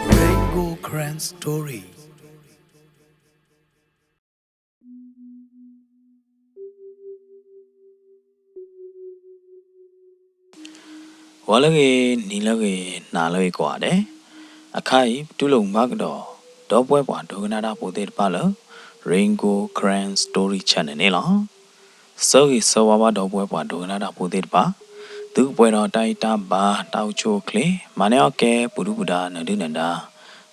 Rainbow Karen Story. ဂီၤလၢအဂ့ၤ, နံၤလၢအဂ့ၤ, နၤလၢအဂ့ၤကိးဂၤဒဲး, အခါအံၤ ပတူၢ်လိာ်မုာ်ဘၣ်ကဒီး ဒီပုၢ်ဝဲၢ်ပှၤဒိကနၣ်တၢ်ဖိသ့ၣ်တဖၣ်လၢ Rain Gold Karen Story Channel န့ၣ်လီၤ. ဆၢဂ့ၤဆၢဝါဘၣ်ဒီပုၢ်ဝဲၢ်ပှၤဒိကနၣ်တၢ်ဖိသ့ၣ်တဖၣ်, သုကပှဲၤဒီးတၢ်ဂံၢ်တၢ်ဘါ တၢ်အိၣ်ဆူၣ်အိၣ်ချ့, မၤန့ၢ်အီၣ်ကဲပူၤဒုၣ်ပူၤဒါ နၢၤဒုၣ်နၢၤဒါ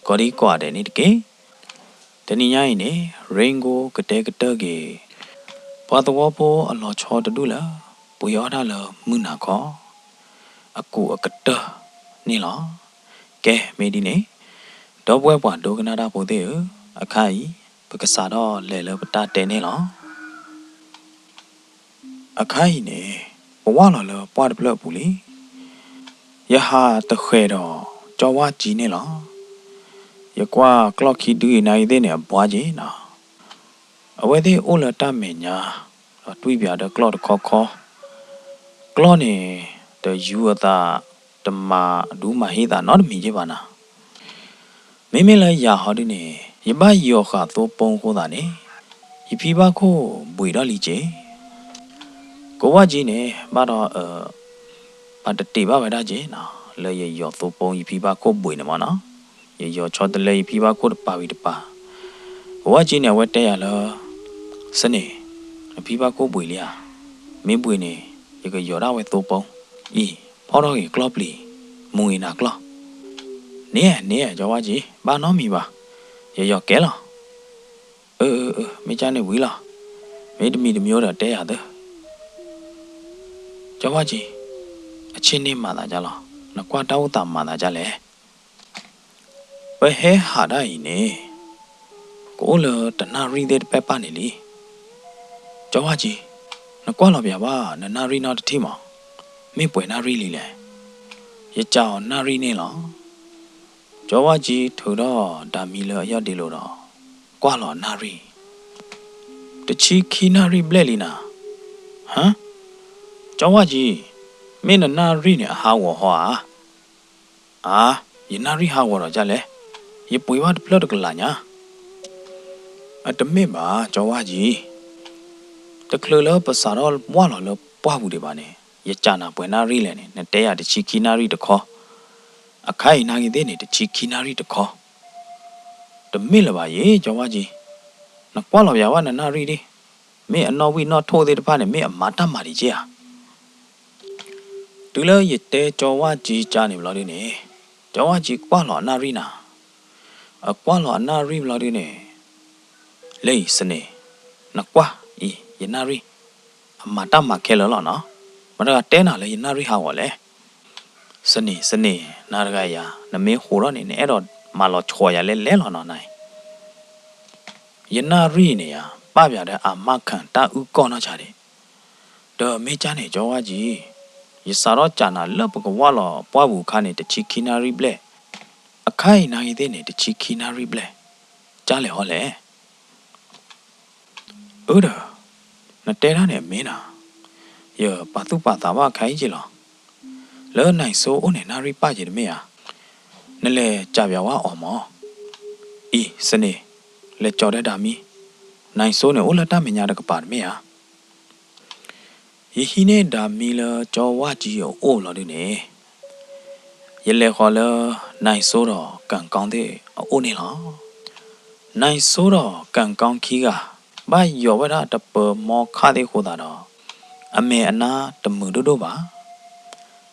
ကိးဒံကိးဂၤဒဲးန့ၣ်တက့ၢ်. တနံၤညါအံၤန့ၣ် Rain Gold ကတဲကတၢၢ်က့ၤ ပှၤသဝီဖိအလီၤဆီတဒူၣ်လၢ ပှ့ၤအီၣ်တၢ်လၢမုၢ်နၤခီ အကူးအကတၢၢ်န့ၣ်လီၤ. ကဲ မ့ၢ်ဒ်န့ၣ် ဒီပုၢ်ဝဲၢ်ပှၤဒိကနၣ်တၢ်ဖိသ့ၣ်ဧၢ, အခါအံၤ ပကစးထီၣ်လဲၤလၢပတၢ်တဲန့ၣ်လီၤ. အခါအံၤန့ၣ် ပဝၢ်လီၤလၢပှၢ်တဖျၢၣ်အပူၤလံ. ယဟးတဃဲၤဒီး ကၠီဝၢ်ကၠံန့ၣ်လီၤ. ယကွၢ်ကျီၢ်ခံဒုအံၤနာ်ဂ့ၤသ့ၣ်န့ၣ် အဘှါက့ၤနီၤ. အဝဲသ့ၣ်အိၣ်လၢတၢ်မဲာ်ညါ ဒီးတွံၢ်ပၠးဒီးကျီၢ်တခီခီ, ကျီၢ်န့ၣ် တယူၤအသး တမၤဒူမၤဟ့သးနီတမံၤက့ၤဘၣ်နၤ. မ့မ့ၢ်လၢယၤဟီဒုန့ၣ် ယဘၣ်ယီၤဃာ်သိပိအဃိသတးန့ၣ် ယဖံဘၣ်ခိၣ်ဘှံးထီၣ်လံက့ၤ. ကိးဝၣ်ကၠံန့ၣ် ဘၣ်ဒီးအ ပာ်တတ့ၢ်ဘၣ်ဝဲဒၣ်က့ၤနီၤ, လၢယယီၤသိပိယဖံဘၣ်ခိၣ်ဘှံးန့ၣ်မ့ၢ်နီၤ, ယယီၤဆီတလဲယဖံဘၣ်ခိၣ်တပၤဝံၤတပၤ, ကိးဝၣ်ကၠံန့ၣ် အဝဲတဲယၤလၢ စန့ၣ်, နဖံဘၣ်ခိၣ်ဘှံးလံဧါ, မ့ၢ်ဘှံးန့ၣ် ယကယီၤဒၣ်ဝဲသိပိအံၤ, ဖီၣ်ထီၣ်ဂ့ၤကျီၢ်ပျံၤ, မူဂ့ၤနၤကျီၢ်, န့ၣ် န့ၣ် ကၠီဝၣ်ကၠံ, ဘၣ်နီတမံၤဘၣ်, ယယီၤကဲလီၤ. အၢ အၢ အၢ မ့ၢ်ကၢ်န့ၣ်ဝံၤလီၤ, မ့ၢ်တမံၤတမံၤဒီးတဲယၤသၢ ကၠီဝၣ်ကၠံ, အဆ့ၣ်န့ၣ်မၤသးဒ်လဲၣ်, နကွၢ်တၢ်အိၣ်သးမၤသးဒ်လဲၣ်. ပဟဲဟးဒၣ်အံၤန့ၣ် ကအိၣ်လၢတနၣ်ရံၣ်သ့ၣ်တဖၣ်ပၣ်န့ၣ်လံ. ကၠီဝၣ်ကၠံ, နကွၢ်လီၤပၠးဘၣ်နနၣ်ရံၣ်နီတထံၣ်မး, မ့ၢ်ပှဲၤနၣ်ရံၣ်လံလဲၣ်. ယကးအီၤနၣ်ရံၣ်န့ၣ်လီၤ. ကၠီဝၣ်ကၠံထုးထီၣ်ဒၤမံလၢအယီၢ်ဒ့လိၤဒီး ကွၢ်လီၤနၣ်ရံၣ်, တဆံခံနၣ်ရံၣ်ဘျဲၣ်လံနၤ. ဟါ, ကၠီဝၣ်ကၠံ, မ့ၢ်နနၣ်ရံၣ်န့ၣ်အဟးဂီၤဟီဧါ. အါ, ယနၣ်ရံၣ်ဟးဂီၤဒီးဒ်လဲၣ်, ယပှ့ၤဘၣ်တဖျၢၣ်တကလးညါ. အတမ့ၢ်ဘၣ် ကၠီဝၣ်ကၠံ, တချုးလၢပစးထီၣ်ဝၢ်လီၤလၢပှၢ်ပူၤဒံးဘၣ်န့ၣ် ယကးနၤပှဲၤနၣ်ရံၣ်လဲၣ်န့ၣ် နတဲယၤတဆံခံနၣ်ရံၣ်တခီ, အခါအံၤနာ်ဂ့ၤသ့ၣ်န့ၣ် တဆံခံနၣ်ရံၣ်တခီ. တမ့ၢ်လၢၤဘၣ်ယဲ ကၠီဝၣ်ကၠံ, နကွၢ်လီၤပၠးဘၣ်နနၣ်ရံၣ်ဒၣ်, မ့ၢ်အနီၣ်ဝံၣ်နီၣ်ထိၣ်သ့ၣ်တဖၣ်န့ၣ် မ့ၢ်အမၤတၢ်မၤဒံးက့ဧါ. တုၤလၢယတဲကၠီဝၣ်ကၠံကၢ်န့ၣ်ဘျီဒုန့ၣ်, ကၠီဝၣ်ကၠံကွၢ်လီၤအနၣ်ရံၣ်နၤ, အကွၢ်လီၤအနၣ်ရံၣ်ဘျီဒုန့ၣ်, လၢအံၤစန့ၣ်, နကွၢ်အံၤ ယနၣ်ရံၣ်, အမၤတၢ်မၤခဲလၢာ်လီၤနီၤ, မတၤတဂၤတဲနၤလၢယနၣ်ရံၣ်ဟးဂီၤလဲၣ်. စန့ၣ် စန့ၣ် နၤတဂၤယၤ နမ့ၢ်ဃိးထီၣ်န့ၣ် နအဲၣ်ဒိးမၤလီၤဆီယၤလဲၣ်လဲၣ်လီၤနီၤနၤအံၤ. ယနၣ်ရံၣ်န့ၣ်ယၤ ပၣ်ပၠးဒီးအမါခၣ်တၢ်အုၣ်ကီၢ်နီၢ်ဆါဒံး, ဒီးမ့ၢ်ကၢ်န့ၣ် ကၠီဝၣ်ကၠံ, ယစးထီၣ်ကးနၤလၢပကဝၢ်လီၤပှၢ်ပူၤအခါန့ၣ် တဆံခံနၣ်ရံၣ်ဘျဲၣ်, အခါအံၤနာ်ဂ့ၤသ့ၣ်န့ၣ် တဆံခံနၣ်ရံၣ်ဘျဲၣ်, ကၢ်လဲၣ်ဟီလဲၣ်. အၢဒီး, နတဲတၢ်န့ၣ်အမ့ၢ်နၤ, ယပာ်သူၣ်ပာ်သးဘၣ်အခါအံၤက့ၤလီၤ. လၢနၢ်စိအိၣ်န့ၣ် နၣ်ရံၣ်ပၣ်က့ၤတမ့ၢ်ဧါ. နလဲၤကးပၠးဝဲအီၤမး. အံၤ စန့ၣ်, လဲၤကၠီၤဒီးဒၤမံ, နၢ်စိန့ၣ်အိၣ်လၢတၢ်မဲာ်ညါတကပၤတမ့ၢ်ဧါ. ယဟံးန့ၢ်ဒၤမံလၢကၠီဝၣ်ကၠံအအိၣ်လီၤဒုန့ၣ်, ယလဲၤဃီၤလၢ နၢ်စိဒီးကၣ်ကီသ့ၣ်အအိၣ်န့ၣ်လီၤ. နၢ်စိဒီးကၣ်ကီခံဂၤ ဘၣ်ယီၤဝဲဒၣ်တပၢၤမီခၣ်သ့ၣ်အဃိသတးဒီး အမဲာ်အနါတမုာ်ဒိၣ်ဒိၣ်ဘၣ်.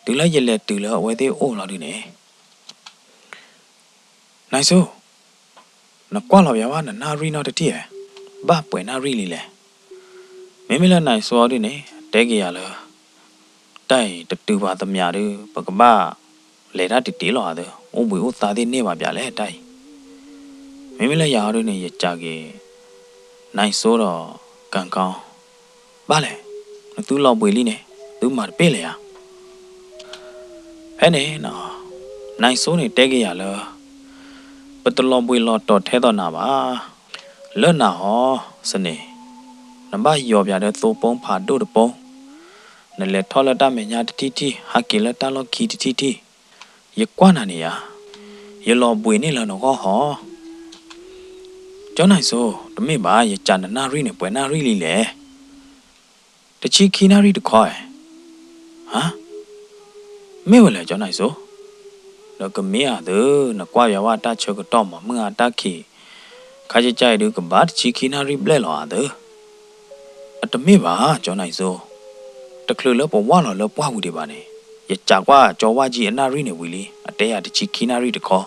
တုၤလၢယလဲၤတုၤလၢအဝဲသ့ၣ်အအိၣ်လီၤဒုန့ၣ်, နၢ်စိ, နကွၢ်လီၤပၠးဝဲနနၣ်ရံၣ်နီတထံၣ်ဧါ, ဘၣ်ပှဲၤနၣ်ရံၣ်လံလဲၣ်. မ့မ့ၢ်လၢနၢ်စိအီၤဒုန့ၣ် တဲက့ၤယၤလၢ တၢ်အံၤတတုၤပှၤသမျးဒုး ပကဘၣ်လဲၤတၢ်တတ့ၢ်လီၤအသး, အိၣ်ဘှံးအိၣ်သါသ့ၣ်န့ၢ်ဘၣ်ပၠးလဲၣ်တၢ်အံၤ. မ့မ့ၢ်လၢယၤဟီဒုန့ၣ် ယကးက့ၤ နၢ်စိဒီးကၣ်ကီ ဘၣ်လဲၣ်, နသုလီၤဘှံးလံန့ၣ် သုမၤတပ့ၢ်လဲၣ်ဧါ. ဖဲန့ၣ် နၢ်စိန့ၣ်တဲက့ၤယၤလၢ ပတလီၤဘှံးလီၤတီၤထဲသိးနၤဘၣ်. လၢနၤဟီ စန့ၣ်, နဘၣ်ယီၤပၠးဒီးသိပိဖးဒိၣ်တပိ, နလဲၤထီၣ်လၢတၢ်မဲာ်ညါတထံၣ်ထံၣ်, ဟးက့ၤလၢတၢ်လီၢ်ခံတထံၣ်ထံၣ်, ယကွၢ်နၤန့ၣ်ယါ, ယလီၤဘှံးန့ၢ်လၢနဂီၢ်ဟီ. ကၠီနၢ်စိ, တမ့ၢ်ဘၣ်, ယကးနနၣ်ရံၣ်န့ၣ် ပှဲၤနၣ်ရံၣ်လံလဲၣ်. တဆံခံနၣ်ရံၣ်တခီဧါ. ဟါ, မ့ၢ်ဝဲလဲၣ် ကၠီနၢ်စိ, ဒီးကမ့ၢ်အသၢ, နကွၢ်ယၤဝဲတၢ်ဆၢကတီၢ်မး မုၢ်အတၢ်ခံး, ခါကကါအံၤဒုးကဘၣ်တဆံခံနၣ်ရံၣ်ဘျဲၣ်လီၤအသၢ. အတမ့ၢ်ဘၣ် ကၠီနၢ်စိ, တချုးလၢပဝၢ်လီၤလၢပှၢ်ပူၤဒံးဘၣ်န့ၣ်, ယကးကွၢ်ကၠီဝၢ်ကၠံအနၣ်ရံၣ်န့ၣ်ဝံၤလံ, အတဲယၤတဆံခံနၣ်ရံၣ်တခီ,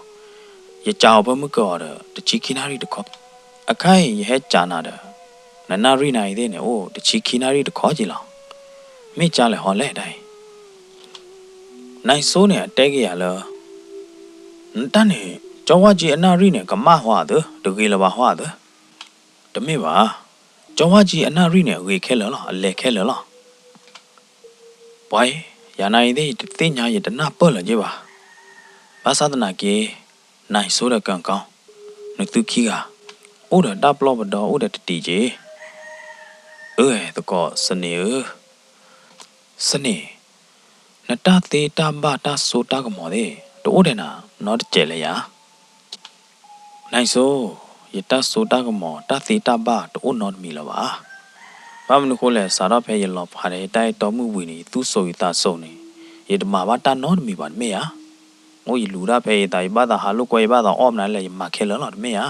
ယကးအီၤဖၢမုၢ်ကၢအီၤဒီး တဆံခံနၣ်ရံၣ်တခီ, အခါအံၤယဟဲကးနၤဒီး နနၣ်ရံၣ်နၤအံၤသ့ၣ်န့ၣ် အိၣ်တဆံခံနၣ်ရံၣ်တခီက့လီၤ. မ့ၢ်ကၢလဲၣ်ဟီလဲၣ်တၢ်အံၤ. နၢ်စိန့ၣ် အတဲက့ၤယၤလၢ နတၢ်န့ၣ် ကၠီဝၢ်ကၠံအနၣ်ရံၣ်န့ၣ် ကမၣ်ဟီအသၢ, တဂ့ၤလၢၤဘၣ်ဟီအသၢ. တမ့ၢ်ဘၣ်, ကၠီဝၢ်ကၠံအနၣ်ရံၣ်န့ၣ် အဂ့ၤခဲလၢာ်လီၤ, အလဲၤခဲလၢာ်လီၤ. ပှၤအံၤ, ယၤနၤအံၤသ့ၣ် ယတသ့ၣ်ညါ ယတနၢ်ပၢၢ်လၢၤက့ဘၣ်. ဘၣ်ဆၣ်သနာ်က့ နၢ်စိဒီးကၣ်ကီ, နသုခံဂၤ အိၣ်ဒီးတၢ်ပျီပဒီ အိၣ်ဒီးတတံၤက့. အၢ သကိးစန့ၣ်ဧၢ, စန့ၣ်, နတၢ်သ့တၢ်ဘၣ်တၢ်စိတၢ်ကမီၤသ့ၣ် တအိၣ်ဒီးနၤနီတစဲးလၢၤယၤ. နၢ်စိ, ယတၢ်စိတၢ်ကမီၤ တၢ်သ့တၢ်ဘၣ်တအိၣ်နီတမံၤလၢၤဘၣ်. ဘၣ်မနုၤဃိလဲၣ်, စးထီၣ်ဖဲယလီၤဖးဒီးယတၢ်အဲၣ်တီမုၢ်ဝံၤန့ၣ် ယသူၣ်စိၤယသးစိၤန့ၣ်, ယတမၤဘၣ်တၢ်နီတမံၤဘၣ်တမ့ၢ်ဧါ. အိၣ်ယလူၤတၢ်ဖဲယသး ယဘၣ်သးဟးလိာ်ကွဲ ယဘၣ်သးအီၣ်မနုၤလဲၣ် ယမၤခဲလၢာ်လီၤတမ့ၢ်ဧါ.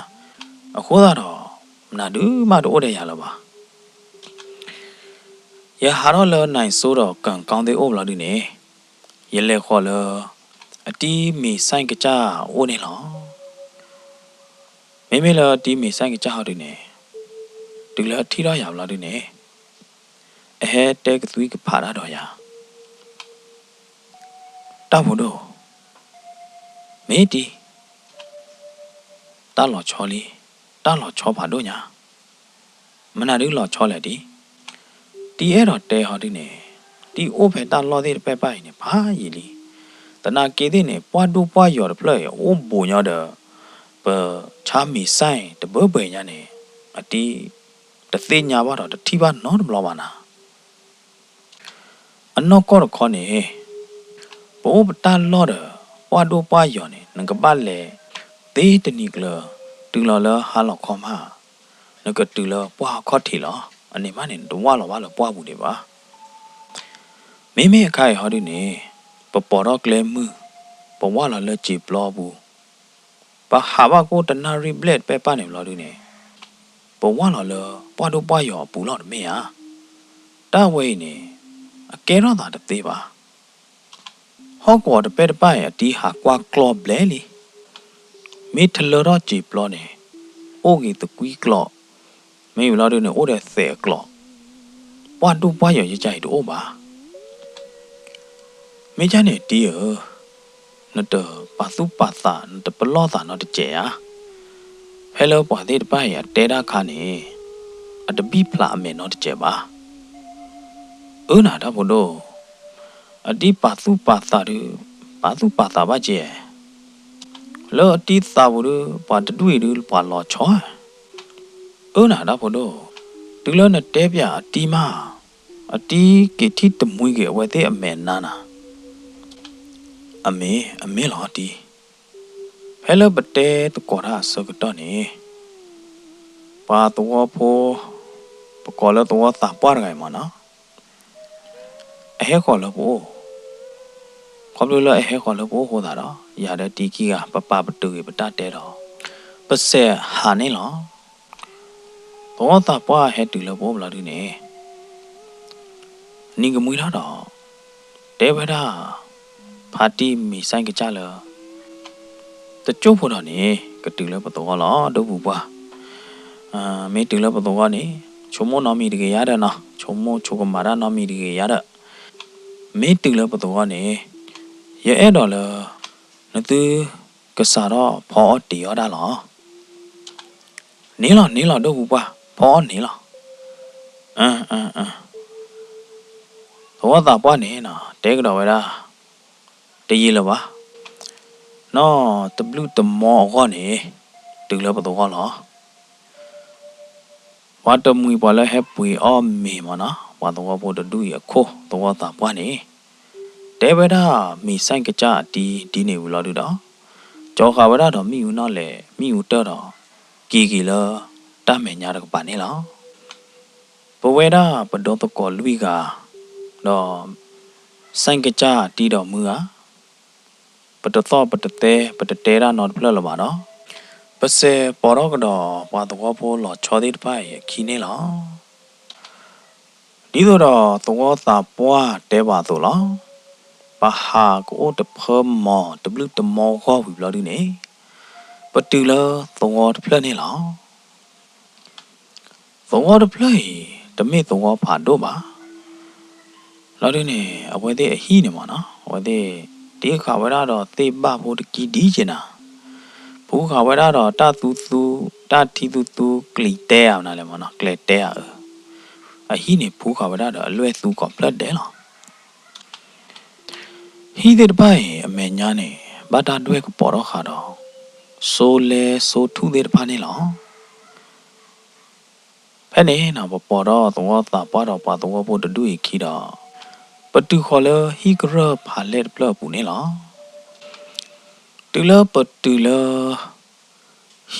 အဃိသတးဒီး မနုၤဒုးမးတအိၣ်ဒီးယၤလၢၤဘၣ်. ယဟးထီၣ်လၢနၢ်စိဒီးကၣ်ကီသ့ၣ်အိၣ်ဘျီဒုန့ၣ်, ယလဲၤဃီၤလၢ အတံၤမ့ၤဆဲကစၢ်အအိၣ်န့ၣ်လီၤ. မ့မ့ၢ်လၢအတံၤမ့ၤဆဲကစၢ်ဟီဒုန့ၣ်, တုၤလၢအထံၣ်ထီၣ်ယၤဘျီဒုန့ၣ်, အဟဲတဲကသွံကဖးတၢ်ဒီးယၤ, တၢ်ဖိဒိၣ်, မ့ၢ်တံၤ, တၢ်လီၤဆီလံ, တၢ်လီၤဆီဖးဒိၣ်ညါ. မနုၤဒုးလီၤဆီလဲၣ်တံၤ. တံၤအဲၣ်ဒိးတဲဟီဒုန့ၣ်, တံၤအိၣ်ဖဲတၢ်လီၢ်သ့ၣ်တဖၣ်အံၤန့ၣ် ဖးယံာ်လံ. သနာ်က့သ့ၣ်န့ၣ် ပှၢ်ဒိၣ်ပှၢ်ယီၤတဖျၢၣ်အံၤ အိၣ်ဘူးညီဒီး ပဆါမ့ၤဆဲတဘၢဘှဲညါန့ၣ်, အတံၤတသ့ၣ်ညါဘၣ်ဒီးတထံၣ်ဘၣ်နီတဘျီဘၣ်နၤ. အနီၢ်ကီၢ်တခီန့ၣ်, ပအိၣ်ပတၢ်လီၢ်ဒီး ပှၢ်ဒိၣ်ပှၢ်ယီၤန့ၣ် နကဘၣ်လဲၤသ့တနံၤကျၢၤ, တုၤလီၤလၢဟါလီၤခီမး, နကတုၤလၢပှၢ်ဟီၣ်ခီၣ်ထံးလီၤ. အန့ၣ်မးန့ၣ် နတဝၢ်လီၤဘၣ်လၢပှၢ်ပူၤဒံးဘၣ်. မ့မ့ၢ်အခါအံၤဟီဒုန့ၣ်, ပပိာ်ထီၣ်ကျဲမုၢ်, ပဝၢ်လီၤလၢစံာ်ပျီပူၤ, ပဟးဘၣ်ကိၣ်တနၣ်ရံၣ်ဘျဲၣ်တပဲၢ်ပၢ်န့ၣ်ဘျီဒုန့ၣ်, ပဝၢ်လီၤလၢပှၢ်ဒိၣ်ပှၢ်ယီၤအပူၤလီၤတမ့ၢ်ဧါ. တၢ်ဝဲအံၤန့ၣ် အကဲထီၣ်သးတသ့ဘၣ်. ဟီၣ်ကဝီၤတပဲၢ်တပၢ်အံၤ အတံၤဟးကွၢ်ကျီၢ်ဘျဲၣ်လံ. မ့ၢ်ထလၢထီၣ်စံာ်ပျီန့ၣ်, အိၣ်ဂ့ၤသကွံကျီၢ်, မ့ၢ်ဝံၤလီၤဒုန့ၣ် အိၣ်ဒီးသဲးအကျီၢ်, ပှၢ်ဒိၣ်ပှၢ်ယီၤယကါအံၤတအိၣ်ဘၣ်. မ့ၢ်ကါန့ၣ်တံၤဧၢ, နတပာ်သူၣ်ပာ်သး နတပလီၢ်သးနီတစဲးဧါ. ဖဲလၢပှၤသ့ၣ်တဖၣ်အံၤအတဲတၢ်အခါန့ၣ်, အတဘံၣ်ဖျးအမဲာ်နီတစဲးဘၣ်. အၢနၤတၢ်ဖိဒိၣ်, အတံၤပာ်သူၣ်ပာ်သးဒုး, ပာ်သူၣ်ပာ်သးဘၣ်က့ၤ, လၢအတံၤသးပူၤဒုး ပှၤတဒူၣ်အံၤဒုးပှၤလီၤဆီ. အၢနၤတၢ်ဖိဒိၣ်, တုၤလၢနတဲပၠးအတံၤမး, အတံၤက့ၤထံၣ်တမှံက့ၤအဝဲသ့ၣ်အမဲာ်နါနၤ. အမ့ၢ်, အမ့ၢ်လီၤတံၤ. ဖဲလၢပတဲသကိးတၢ်အဆၢကတီၢ်န့ၣ်, ပှၤသဝီဖိ, ပကိးလၢသဝီသးပှၢ်တဂၤအံၤမးနီၤ, အဟဲဃီၤလၢပအိၣ်. ခီဖျိလၢအဟဲဃီၤလၢပအိၣ်အဃိသတးဒီး ယၤဒီးတံၤခံဂၤ ပပာ်ပတုာ်ဂ့ၤပတၢ်တဲဒီး ပစဲးဟးန့ၣ်လီၤ. သဝီသးပှၢ်ဟဲတုၤလၢပအိၣ်ဘျီဒုန့ၣ်, နံၤကမှံထီၣ်ဒီး တဲဝဲဒၣ် ဖါတံၢ်မ့ၤစဲကစၢ်လၢ တကၠိၢ်ဖိဒီးန့ၣ် ကတုၤလၢပသဝီလီၤ ဒိၣ်ပူၤပှၢ်. မ့ၢ်တုၤလၢပသဝီန့ၣ် ဆိကမိၣ်နီတမံၤတဂ့ၤယါဒီးနီၤ, ဆိကမိၣ်ဆိကမးတၢ်နီတမံၤတဂ့ၤယါဒီး မ့ၢ်တုၤလၢပသဝီန့ၣ် ယအဲၣ်ဒိးလၢ နသုကစးထီၣ်ဖီအီၣ်တ့ၤအီၣ်ဒၣ်လီၤ. န့ၣ်လီၤ န့ၣ်လီၤ ဒိၣ်ပူၤပှၢ် ဖီအီၣ်န့ၣ်လီၤ. သဝီသးပှၢ်န့ၣ်နီၤ တဲကဒီးဝဲဒၣ် တယံာ်လၢၤဘၣ်, နီၢ်တဘျုးတမီအဂီၢ်န့ၣ် တုၤလၢပသဝီလီၤ. ပှၤတမှံၤပှၤလၢဟဲပှ့ၤအီၣ်မ့ၤမ့ၢ်နီၤ ပှၤသဝီဖိတဒူၣ်အံၤအခိၣ် သဝီသးပှၢ်န့ၣ် တဲဝဲဒၣ်မ့ၤစဲကစၢ်အတံၤဒ်န့ၣ်ဝံၤလီၤဒုဒီး ကၠီၤဃာ်ဝဲဒၣ်ဒီးမ့ၣ်အူနီၣ်လဲၣ် မ့ၣ်အူတၢၢ်ဒီး က့ၤက့ၤလၢတၢ်မဲာ်ညါတကပၤန့ၣ်လီၤ. ပဝဲဒၣ်ပဒီသကိးလွံၢ်ဂၤ ဒီး စဲကစၢ်အတံၤဒီးမုၢ်ဂၤ ပတသီၣ်ပတသဲ ပတတဲဒၣ်နီတဖျၢၣ်လၢၤဘၣ်ဒီး ပစဲးပိာ်ထီၣ်ကဒီးပှၤသဝီဖိလီၤဆီသ့ၣ်တဖၣ်အံၤအခံန့ၣ်လီၤ. ဒ်သိးဒီးသဝီသးပှၢ်တဲဘၣ်အသိးလီၤ. ပဟးကအိၣ်တဖၢမီၤတဘျုးတမီဂီၢ်ဝံၤဘျီဒုန့ၣ် ပတုၤလၢသဝီတဖျၢၣ်န့ၣ်လီၤ. သဝီတဖျၢၣ်အံၤ တမ့ၢ်သဝီဖးဒိၣ်ဘၣ်. လီၤဒုန့ၣ် အဝဲသ့ၣ်အဟံၣ်န့ၣ်မ့ၢ်နီၤ အဝဲသ့ၣ်တ့ဃာ်ဝဲဒၣ်ဒီးသ့ၣ်ဘၣ်ဖိတကံဒံက့ၤနၤ, ဖှူဃာ်ဝဲဒၣ်ဒီးတၢ်သူသူ တၢ်ထံသူသူ ကျံၤတဲဧါမနုၤလဲၣ်မ့ၢ်နီၤ ကျဲတဲဧါအၢ, အဟံၣ်န့ၣ်ဖှူဃာ်ဝဲဒၣ်ဒီးအလွဲၢ်သူကိးဖျၢၣ်ဒဲးလီၤ. ဟံၣ်သ့ၣ်တဖၣ်အံၤအမဲာ်ညါန့ၣ် ဘၣ်တၢ်ဒွဲၣ်ကပိာ်ထီၣ်ဃာ်ဒီး စိလဲစိထူၣ်သ့ၣ်တဖၣ်န့ၣ်လီၤ. ဖဲန့ၣ်နီၤ ပပိာ်ထီၣ်သဝီသးပှၢ်ဒီးပှၤသဝီဖိတဒူၣ်အံၤအခံဒီး ပတုၤဃီၤလၢဟံၣ်ကရၢၢ်ဖးလဲၢ်တဖျၢၣ်အပူၤန့ၣ်လီၤ. တုၤလၢပတုၤလၢ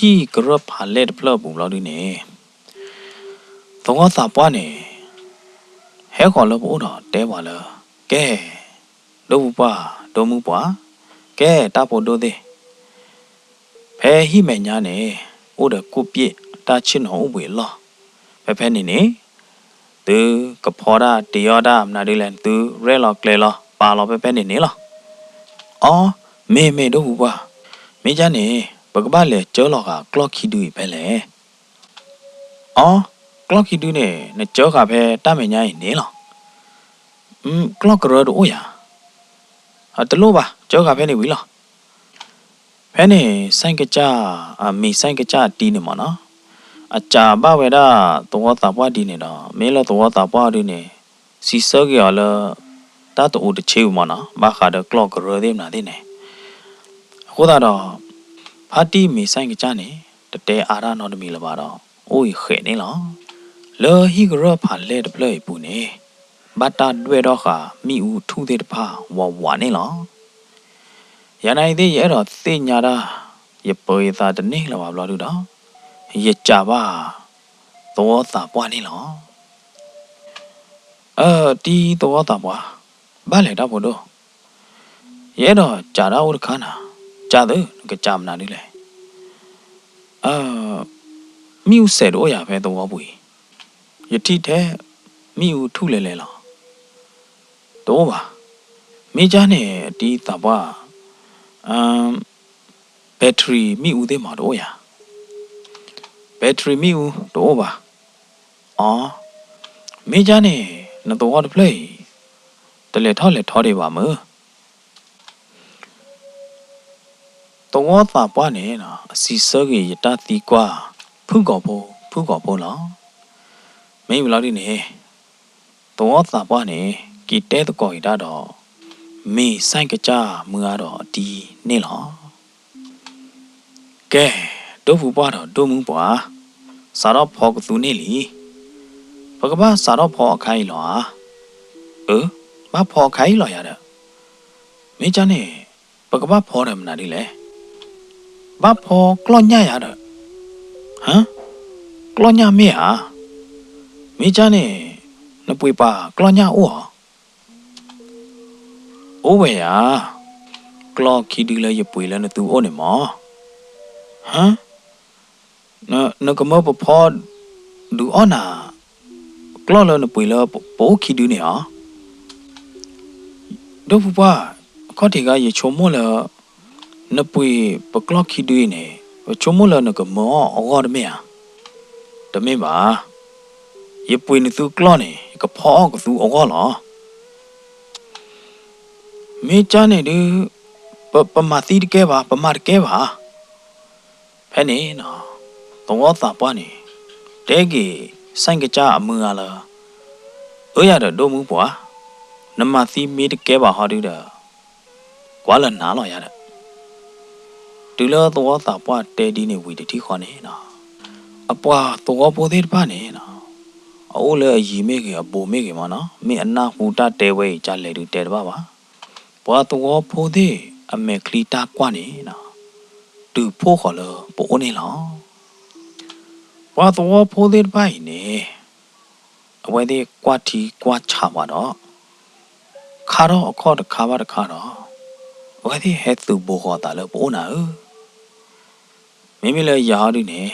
ဟံၣ်ကရၢၢ်ဖးလဲၢ်တဖျၢၣ်အပူၤဘျီဒုန့ၣ် သဝီသးပှၢ်န့ၣ် ဟဲဃီၤလၢပအိၣ်ဒီးတဲပှၤလၢ ကဲ ဒိၣ်ပူၤပှၢ် ဒိၣ်မုၢ်ပှၢ် ကဲတၢ်ဖိဒိၣ်သ့ၣ် ဖဲဟံၣ်မဲာ်ညါန့ၣ် အိၣ်ဒီးကိၣ်ပျ့ၣ်တၢ်ဆ့ၣ်နီၤအိၣ်ဘှံးအလီၢ်, ဖဲဖဲန့ၣ်န့ၣ် သုကဖီတၢ်တ့အီၣ်တၢ်မနုၤဒ်လဲၣ် သုရဲၣ်လီၤကျဲၤလီၤပာ်လီၤဖဲဖဲန့ၣ်န့ၣ်လီၤ. အီ မ့ၢ်မ့ၢ်ဒိၣ်ပူၤပှၢ်, မ့ၢ်ကၢ်န့ၣ် ပကဘၣ်လဲၤကၢလီၤဃာ်ကျီၢ်ခံဒုအံၤဖဲလဲၣ်. အီ ကျီၢ်ခံဒုန့ၣ် နကၢဃာ်ဖဲတၢ်မဲာ်ညါအံၤန့ၣ်လီၤ. ကျီၢ်ကရၢတအိၣ်ယၤ, တလိၣ်ဘၣ် ကၢဃာ်ဖဲန့ၣ်ဝံၤလီၤ. ဖဲန့ၣ် စဲကစၢ် မ့ၤစဲကစၢ်အတံၤန့ၣ်မ့ၢ်နီၤ အစံးဘၣ်ဝဲဒၣ်သဝီသးပှၢ်ဒ်န့ၣ်ဒီး မ့ၢ်လၢသဝီသးပှၢ်ဒ်န့ၣ် စံးဆၢက့ၤအီၤလၢ တၢ်တအိၣ်တဆ့ဝံၤမ့ၢ်နီၤ ဘၣ်ဃးဒီးကျီၢ်ကရၢသ့ၣ်မနုၤသ့ၣ်န့ၣ် အဃိသတးဒီး ဖါတံၢ်မ့ၤစဲကစၢ်န့ၣ် တတဲအါတၢ်နီတမံၤလၢၤဘၣ်ဒီး အိၣ်အံၤဃဲးန့ၣ်လီၤ. လၢဟံၣ်ကရၢၢ်ဖးလဲၢ်တဖျၢၣ်အံၤအပူၤန့ၣ် ဘၣ်တၢ်ဒွဲၣ်ထီၣ်ဃာ်မ့ၣ်အူထူၣ်သ့ၣ်တဖၣ်ဝးဝးန့ၣ်လီၤ. ယၤနာ်အံၤသ့ၣ် ယအဲၣ်ဒိးသ့ၣ်ညါတၢ် ယပၢၤယသးတန့ၢ်လၢၤဘၣ်ဘျီဒုဒီး ယစံးဘၣ် သဝီသးပှၢ်န့ၣ်လီၤ. အတံၤသဝီသးပှၢ်, ဘၣ်လဲၣ်တၢ်ဖိဒိၣ်, ယအဲၣ်ဒိးစံးတၢ်အိၣ်တခါနၤ, စံးသု နကစံးမနုၤဒ်လဲၣ်. မ့ၣ်အူစဲးတအိၣ်ယၤဖဲသဝီပူၤအံၤ, ယထံၣ်ထဲ မ့ၣ်အူထူၣ်လဲၤလဲၤလီၤ. တအိၣ်ဘၣ်. မ့ၢ်ကၢ်န့ၣ် အတံၤသးပှၢ်, battery မ့ၣ်အူသ့ၣ်မးတအိၣ်ယၤ. battery မ့ၣ်အူတအိၣ်ဘၣ်. အီ, မ့ၢ်ကၢ်န့ၣ် နသဝီတဖျၢၣ်အံၤ တလဲၤထီၣ်လဲၤထီဒံးဘၣ်မုၢ်. သဝီသးပှၢ်န့ၣ် အစံးဆၢက့ၤယတၢ်သံကွၢ် ဖုၣ်ကိာ်ဖိ ဖုၣ်ကိာ်ဖိလီၤ. မ့ၢ်ဝံၤလီၤဒ်န့ၣ် သဝီသးပှၢ်န့ၣ် က့ၤတဲသကိးက့ၤတၢ်ဒီး မ့ၤစဲကစၢ်မုၢ်အါဒီးအတံၤန့ၣ်လီၤ. ကဲ, ဒိၣ်ပူၤပှၢ်ဒီးဒိၣ်မုၢ်ပှၢ်, စးထီၣ်ဖီကသူန့ၢ်လံ. ပကဘၣ်စးထီၣ်ဖီအခါအံၤလီၤဧါ. အၢ, ဘၣ်ဖီအခါအံၤလီၤယၤဒီး. မ့ၢ်ကၢ်န့ၣ် ပကဘၣ်ဖီဒီးမနုၤဒ်လဲၣ်. ဘၣ်ဖီကျီၢ်ညၣ်ယၤဒီး. ဟါ, ကျီၢ်ညၣ်မ့ၢ်ဧါ. မ့ၢ်ကၢ်န့ၣ် နပှ့ၤပာ်ကျီၢ်ညၣ်အိၣ်ဧါ. အိၣ်ဝဲယၤ, ကျီၢ်ခံဒုလၢယပှ့ၤလၢနသုအိၣ်န့ၣ်မး. ဟါ, နကမၢပဖီဒုးအီၣ်နၤ ကျီၢ်လၢနပှ့ၤလၢပအိၣ်ခံဒုန့ၣ်ဧါ. ဒိၣ်ပူၤပှၢ်, အခီၣ်ထံးခါ ယဆိကမိၣ်လၢ နပှ့ၤပကျီၢ်ခံဒုအံၤန့ၣ် ပဆိကမိၣ်လၢနကမၢအီၣ်အဂီၢ်တမ့ၢ်ဧါ. တမ့ၢ်ဘၣ်. ယပှ့ၤနသုကျီၢ်န့ၣ် ယကဖီအီၣ်ကသူအဂီၢ်လီၤ. မ့ၢ်ကၢ်န့ၣ်ဒုး ပမၤသံတကဲဘၣ်, ပမၤတကဲဘၣ်. ဖဲန့ၣ်နီၤ သဝီသးပှၢ်န့ၣ် တဲက့ၤစဲကစၢ်အမုၢ်ဂၤလၢ အၢ ယၤဒီး ဒိၣ်မူပှၤ, နမၤသံမ့ၢ်တကဲဘၣ်ဟီဒုဒီး ကွၢ်လၢနၤလီၤယၤဒီး. တုၤလၢသဝီသးပှၢ်တဲဒ်န့ၣ်ဝံၤတထံၣ်ဃီန့ၣ်နီၤ အပှၤသဝီဖိသ့ၣ်တဖၣ်န့ၣ်နီၤ အအိၣ်လၢအယံၤမ့ၢ်ဂ့ၤ အဘူးမ့ၢ်ဂ့ၤမ့ၢ်နီၤ မ့ၢ်အနၢ်ဟူတၢ်တဲဝဲအံၤ ကလဲၤဒုးတဲတဘၣ်ဘၣ်. ပှၤသဝီဖိသ့ၣ်အမဲာ်ချံတၢ်ကွၢ်န့ၣ်နီၤ တုၤဖှိၣ်ဃီၤလၢပအိၣ်န့ၣ်လီၤ. ပှၤသဝီဖိသ့ၣ်တဖၣ်အံၤန့ၣ် အဝဲသ့ၣ်ကွၢ်ထံကွၢ်ဆးပှၤဒီး ခါထီၣ်အခီၣ်တခါဘၣ်တခါဒီး အဝဲသ့ၣ်ဟဲသုးဘူးဃီၤသးလၢပအိၣ်နၤဧၢ. မ့မ့ၢ်လၢယၤဟီဒုန့ၣ်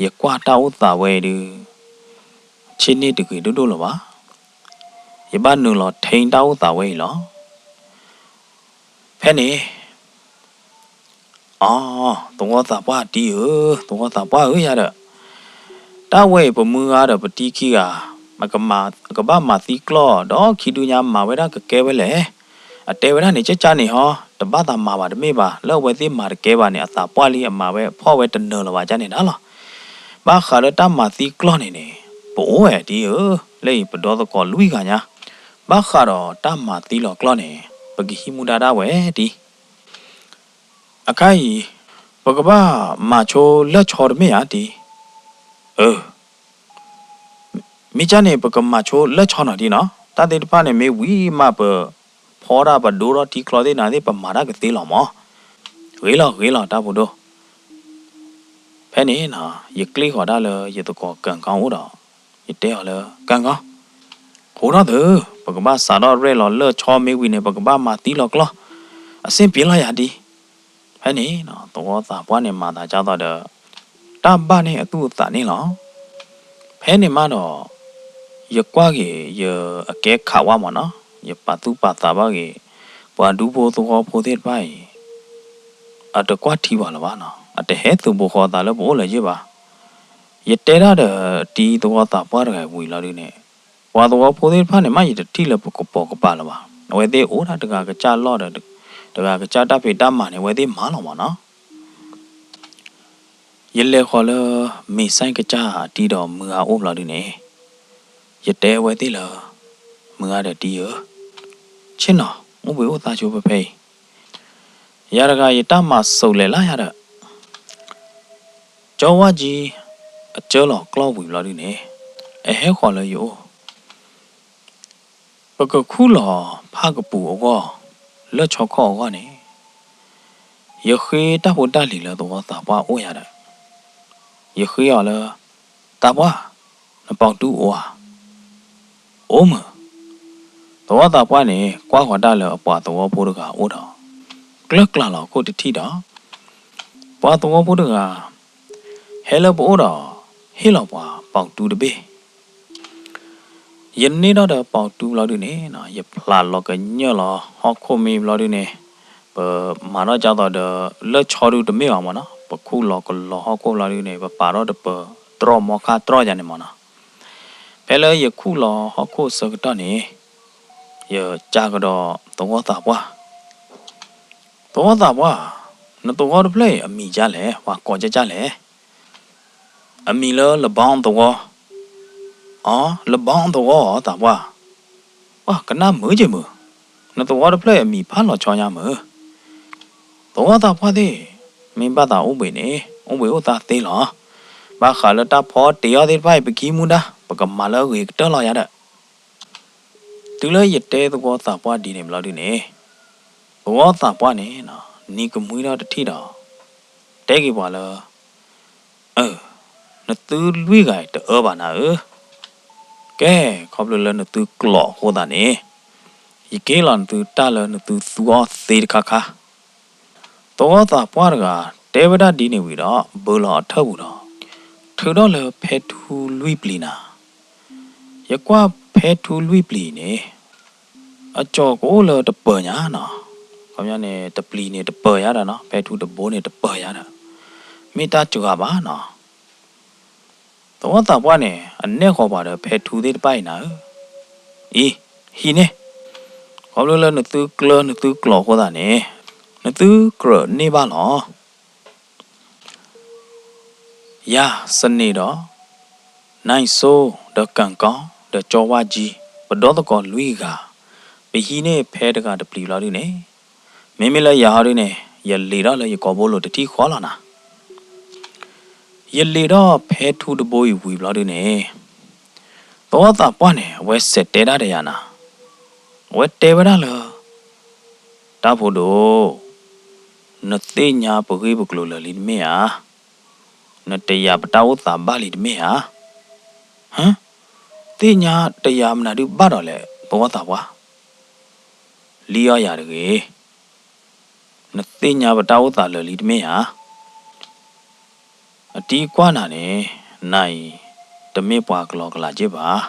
ယကွၢ်တၢ်အိၣ်သးဝဲအံၤဒုး ဆ့န့ၢ်တဂ့ၤဒိၣ်ဒိၣ်လၢၤဘၣ်. ယဘၣ်နုာ်လီၤထ့တၢ်အိၣ်သးဝဲအံၤလီၤ. ဖဲန့ၣ် အ သဝီသးပှၢ်တံၤဧၢ, သဝီသးပှၢ်ဧၢယၤဒီး, တၢ်ဝဲအံၤပမုၢ်ဂၤဒီးပတံၤခံဂၤ, ကဘၣ်မၤသံကျီၢ်ဒီးခံဒုညါမၤဝဲဒၣ်ကကဲဝဲလဲၣ်. အတဲဝဲဒၣ်န့ၣ် ကကၢ်န့ၣ်ဟီ, တဘၣ်သးမၤဘၣ်တမ့ၢ်ဘၣ်, လၢအဝဲသ့ၣ်မၤတကဲဘၣ်န့ၣ် အသးပှၢ်လံ အမၤဝဲဖီၣ်ဝဲတနၢၤလၢၤဘၣ်ကန့ၣ်ဒၣ်လီၤ. ဘၣ်ဃးလၢတၢ်မၤသံကျီၢ်န့ၣ်န့ၣ် ပအိၣ်ဝဲတံၤဧၢ, လၢအံၤပဒီသကိးလွံၢ်ဂၤညါ, ဘၣ်ဃးဒီးတၢ်မၤသံလီၤကျီၢ်န့ၣ် ပကဟံးမူဒါဒၣ်ဝဲတံၤ အခါအံၤ ပကဘၣ်မၤဆိလၢၢ်ဆီတမ့ၢ်ဧါတံၤ, အၢ, မ့ၢ်ကၢ်န့ၣ် ပကမၤဆိလၢၢ်ဆီနီၤတံၤနီၤ, တၢ်သ့ၣ်တဖၣ်န့ၣ်မ့ၢ်ဝံၤမး ပဖီဒၣ်ပဒိထီၣ်ထံချီသ့ၣ်နၤသ့ၣ် ပမၤတၢ်ကသ့လီၤမး, ဂ့ၤလီၤဂ့ၤလီၤတၢ်ဖိဒိၣ်. ဖဲန့ၣ် ယကျ့ၣ်ဃီၤဒၣ်လၢယသကိးကၣ်ကီအိၣ်ဒီး ယတဲအီၤလၢ ကၣ်ကီ, ဃိထီၣ်သု, ပကဘၣ်စးထီၣ်ရဲၣ်လီၤလၢၢ်ဆီမ့ၢ်ဝံၤန့ၣ် ပကဘၣ်မၤသံလီၤကျီၢ်, အဆ့ၣ်ပ့ၤလီၤယၤဒံး. ဖဲန့ၣ် သဝီသးပှၢ်န့ၣ်မၤသးကၢ်သိးဒီး တၢ်ဘၣ်န့ၢ်အသူၣ်အသးန့ၣ်လီၤ. ဖဲန့ၣ်မးဒီး ယကွၢ်က့ၤယအကဲခးဝါမးနီၤ, ယပာ်သူၣ်ပာ်သးဘၣ်က့ၤ ပှၤဒူဖိသဝီဖိသ့ၣ်တဖၣ်အံၤ အတကွၢ်ထံပှၤလၢၤဘၣ်နီၤ, အတဟဲသုးဘူးဃီၤသးလၢပအိၣ်လၢၤယ့ၢ်ဘၣ်. ယတဲဒၣ်ဒီးတံၤသဝီသးပှၢ်တဂၤဝံၤလီၤဒုန့ၣ်, ပှၤသဝီဖိသ့ၣ်တဖၣ်န့ၣ် မ့ၢ်ယတထံၣ်လၢပကပိာ်ကပၤလၢၤဘၣ်, အဝဲသ့ၣ်အိၣ်ဒၣ်တဂၤကစၢ်လီၢ်ဒီး တဂၤကစၢ်တၢ်ဖံးတၢ်မၤန့ၣ် အဝဲသ့ၣ်မၤလီၤမးနီၤ. ယလဲၤဃီၤလၢ မ့ၢ်စဲကစၢ်အတံၤဒီးမုၢ်ဂၤအိၣ်ဘျီဒုန့ၣ်, ယတဲအဝဲသ့ၣ်လၢ မုၢ်ဂၤဒီးတံၤဧၢ, ဆ့ၣ်နီၤ အိၣ်ဘှံးအိၣ်သါဆိဖဲဖဲအံၤ, ယၤတဂၤယတၢ်မၤစိးလဲၤလၢယၤဒီး ကၠီဝါကံ အကၢလီၤကျီၢ်ဝံၤဘျီဒုန့ၣ်, အဟဲဃီၤလၢယအိၣ်, ပကခူၣ်လီၤဖးကပူၤအဂီၢ်, လၢၢ်ဆီခီၣ်အဂီၢ်န့ၣ်, ယဃ့တၢ်ဖိတၢ်လံၤလၢသဝီသးပှၢ်အိၣ်ယၤဒီး, ယဃ့အီၤလၢ သးပှၢ်, နပီၤတူၢ်အိၣ်ဧါ, အိၣ်မုၢ်, သဝီသးပှၢ်န့ၣ် ကွၢ်ဃီၤတၢ်လၢအပှၤသဝီဖိတဂၤအိၣ်ဒီး, ကျၢၢ်ကျါလီၤခိၣ်တထံၣ်ဒီး, ပှၤသဝီဖိတဂၤ ဟဲလၢပအိၣ်ဒီး ဟ့ၣ်လီၤပှၤပီၤတူၢ်တဘ့ၣ် ယန့ၢ်ထီၣ်ဒီးပီၤတူၢ်ဘျီဒုန့ၣ်, ယဖျးလီၤကညၢၢ်လီၤဟီၣ်ခိၣ်မ့ၢ်ဘျီဒုန့ၣ်, ပမၤထီၣ်ကၢ်သိးဒီး လၢၢ်ဆီဒုတမ့ၢ်ဘၣ်မးနီၤ, ပခူၣ်လီၤကလီၤဟီၣ်ခိၣ်ဘျီဒုန့ၣ် ပပာ်ထီၣ်တပၢၤတြီၢ်မီခါတြီၢ်ယၤန့ၣ်မးနီၤ. ဖဲလၢယခူၣ်လီၤဟီၣ်ခိၣ်ဆၢကတီၢ်န့ၣ်, ယကၢ်ကဒီးသဝီသးပှၢ်, သဝီသးပှၢ်, နသဝီတဖျၢၣ်အံၤအမံၤဒ်လဲၣ်, ပှၤကိးဒ်လဲၣ်. အမံၤလၢလဘီသဝီ, အ လဘီသဝီသးပှၢ်, ပှၤကနၣ်မုာ်က့ၤမုာ်, နသဝီတဖျၢၣ်အံၤအမံၤဖးလီၤဆီညါမုာ်. သဝီသးပှၢ်သ့ၣ်, မ့ၢ်ဘၣ်သးအိၣ်ဘှံးန့ၣ် အိၣ်ဘှံးအိၣ်သါသ့လီၤ. ဘၣ်ဃးလၢတၢ်ဖီတ့အီၤသ့ၣ်တဖၣ်အံၤ ပကဟံးမူဒါ, ပကမၤလၢအဂ့ၤကတၢၢ်လီၤယၤဒီး တုၤလၢယတဲသဝီသးပှၢ်ဒ်န့ၣ်ဘျီဒုန့ၣ်, သဝီသးပှၢ်န့ၣ် နံၤကမှံထီၣ်တထံၣ်ဒီး တဲက့ၤပှၤလၢ, အၢ, နသုလွံၢ်ဂၤအံၤတအၢဘၣ်နၤဧၢ, ကဲ, ခီဖျိလၢနသုကျိးအဃိသတးန့ၣ်, ယက့ၤလီၤနသုတၢ်လၢနသုသူအီၤသ့တခါခါ. သဝီသးပှၢ်တဂၤ တဲဝဲဒၣ်ဒ်န့ၣ်ဝံၤဒီး ဘၢလီၤအထၢၣ်ပူၤဒီး ထုးထီၣ်လၢဖဲထူလွံၢ်ပျံၤနၤ. ယကွၢ်ဖဲထူလွံၢ်ပျံၤန့ၣ် အကၠီၤကအိၣ်လၢတပၢၤညါနီၤ, ခီပညီန့ၣ် တပျံၤန့ၣ်တပၢၤယါဒီးနီၤ, ဖဲထူတဘိန့ၣ်တပၢၤယါဒီး မ့ၢ်တၢ်စှၤဘၣ်နီၤ. သဝီသးပှၢ်န့ၣ် အနဲၣ်ဃီၤပှၤဒီးဖဲထူသ့ၣ်တဖၣ်အံၤနၤဧၢ, အံၤ, ဟံးန့ၢ်, ခီ ခီဖျိလၢနသုကျၢၤနသုကျိာ်အဃိသတးန့ၣ် နသုကြၢးန့ၢ်ဘၣ်လီၤ. ယၤစန့ၢ်ဒီး နၢ်စိဒီးကၣ်ကီဒီးကၠီဝါကၠံ ပဒီသကိးလွံၢ်ဂၤ ပဟံးန့ၢ်ဖဲတဂၤတပျံၤဘျီဒုန့ၣ် မ့မ့ၢ်လၢယၤဟီဒုန့ၣ် ယလံာ်ထီၣ်လၢယကိာ်ဘိလိာ်တထံၣ်ဃီလီၤနၤ. ယလံာ်ထီၣ်ဖဲထူတဘိအံၤဝံၤဘျီဒုန့ၣ် သဝီသးပှၢ်န့ၣ် အဝဲစဲးတဲဒၣ်ဒီးယၤနၤ, အဝဲတဲဝဲဒၣ်လၢ တၢ်ဖိဒိၣ်, နသ့ၣ်ညါပဂ့ၢ်ပကျိၤလၢာ်လံတမ့ၢ်ဧါ. နတယာ်ပတၢ်အိၣ်သးဘၣ်လံတမ့ၢ်ဧါ. ဟ, သ့ၣ်ညါတယာ်မနုၤဒုးဘၣ်ဒီးလဲၣ် သဝီသးပှၢ်. လံအီၣ်ယၤတဂ့ၤ. နသ့ၣ်ညါပတၢ်အိၣ်သးလၢာ်လံတမ့ၢ်ဧါ. အတံၤကွၢ်နၤန့ၣ် နၤအံၤ တမ့ၢ်ပှၤကလီကလးက့ဘၣ်.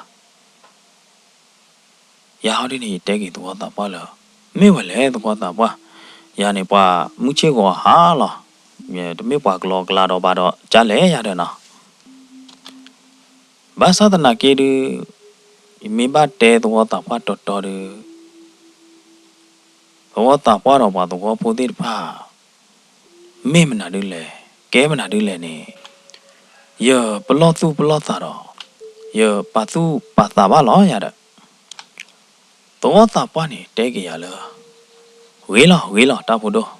ယၤဟီဒုန့ၣ် ယတဲက့ၤသဝီသးပှၢ်လၢ မ့ၢ်ဝဲလဲၣ်သဝီသးပှၢ်, ယၤန့ၣ်ပှၤမုၢ်ဆ့ၣ်ဂီၤဟါလီၤ. တမ့ၢ်ပှၤကလီကလးဒီးဘၣ်ဒီး ကလဲၣ်ယၤဒီးနီၤ. ဘၣ်ဆၣ်သနာ်က့ဒုး ယမ့ၢ်ဘၣ်တဲသဝီသးပှၢ်တီတီဒုး သဝီသးပှၢ်ဒီးပှၤသဝီဖိသ့ၣ်တဖၣ် မ့ၢ်မနုၤဒုလဲၣ်, ကဲမနုၤဒုလဲၣ်န့ၣ် ယပလီၢ်သူၣ်ပလီၢ်သးဒီး ယပာ်သူၣ်ပာ်သးဘၣ်လီၤယၤဒီး သဝီသးပှၢ်န့ၣ်တဲက့ၤယၤလၢ ဂ့ၤလီၤ ဂ့ၤလီၤ တၢ်ဖိဒိၣ်,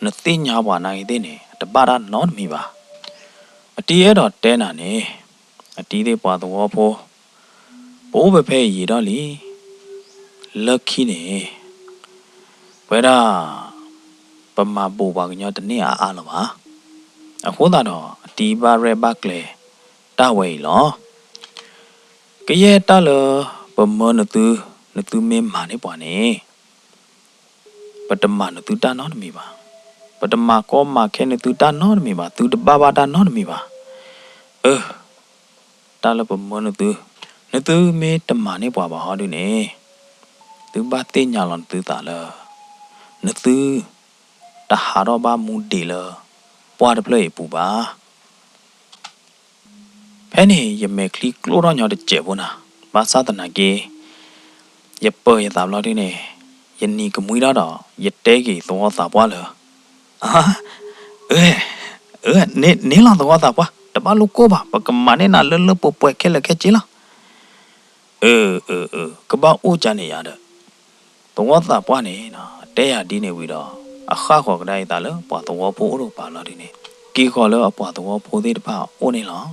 နသ့ၣ်ညါပှၤနာ်က့သ့ၣ်န့ၣ် တဘၣ်တၢ်နီတမံၤဘၣ်. အတံၤအဲၣ်ဒိးတဲနၤန့ၣ် အတံၤသ့ၣ်ပှၤသဝီဖိ ပအိၣ်ဖဲဖဲအံၤယံာ်ထီၣ်လံ. လၢခံန့ၣ် ပဝဲဒၣ် ပမၤဘိးပှၤကညီတန့ၢ်အါအါ လၢၤဘၣ်. အဃိသတးဒီး အတံၤဘၣ်ရဲၣ်ဘၣ်ကျဲၤတၢ်ဝဲအံၤလီၤ. ကယဲၢ်တၢ်လၢပမၢနသု, နသုမ့ၢ်မၤန့ၢ်ပှၤန့ၣ် ပတမၤနသုတၢ်နီတမံၤဘၣ်. ပတမၤကီမၤခဲနသုတၢ်နီတမံၤဘၣ်. သုတဘၣ်ဘၣ်တၢ်နီတမံၤဘၣ်. အၢ တၢ်လၢပမၢနသု, နသုမ့ၢ်တမၤန့ၢ်ပှၤဘၣ်ဟီဒုန့ၣ် သုဘၣ်သ့ၣ်ညါလီၤနသုသးလၢ နသုတဟးထီၣ်ဘၣ်မူဒံးလၢ ပှၢ်တဖျၢၣ်အံၤအပူၤဘၣ်. ဖဲန့ၣ် ယမဲာ်ချံကျိၣ်ထီၣ်ညီတစဲးဖိနၤ, ဘၣ်ဆၣ်သနာ်က့ ယပၢၤယသးဘျီဒုန့ၣ် ယနံၤကမှံထီၣ်ဒီး ယတဲက့ၤသဝီသးပှၢ်လၢ အၢ အၢ န့ၣ်လီၤသဝီသးပှၢ်, တဘၣ်လိၣ်ကိၢ်ဘၣ်, ပကမၤန့ၢ်နၤလၢလၢပှဲၤပှဲၤခဲလၢာ်ခဲဆ့လီၤ. အၢ အၢ အၢ ကဘၣ်အိၣ်ကန့ၣ်ယၤဒီး သဝီသးပှၢ်န့ၣ် တဲယၤဒ်န့ၣ်ဝံၤဒီး အဃၣ်ဃီၤကဒါအသးလၢပှၤသဝီဖိအိၣ်တကပၤလီၤဒုန့ၣ် က့ၤဃီၤလၢအပှၤသဝီဖိသ့ၣ်တဖၣ်အအိၣ်န့ၣ်လီၤ.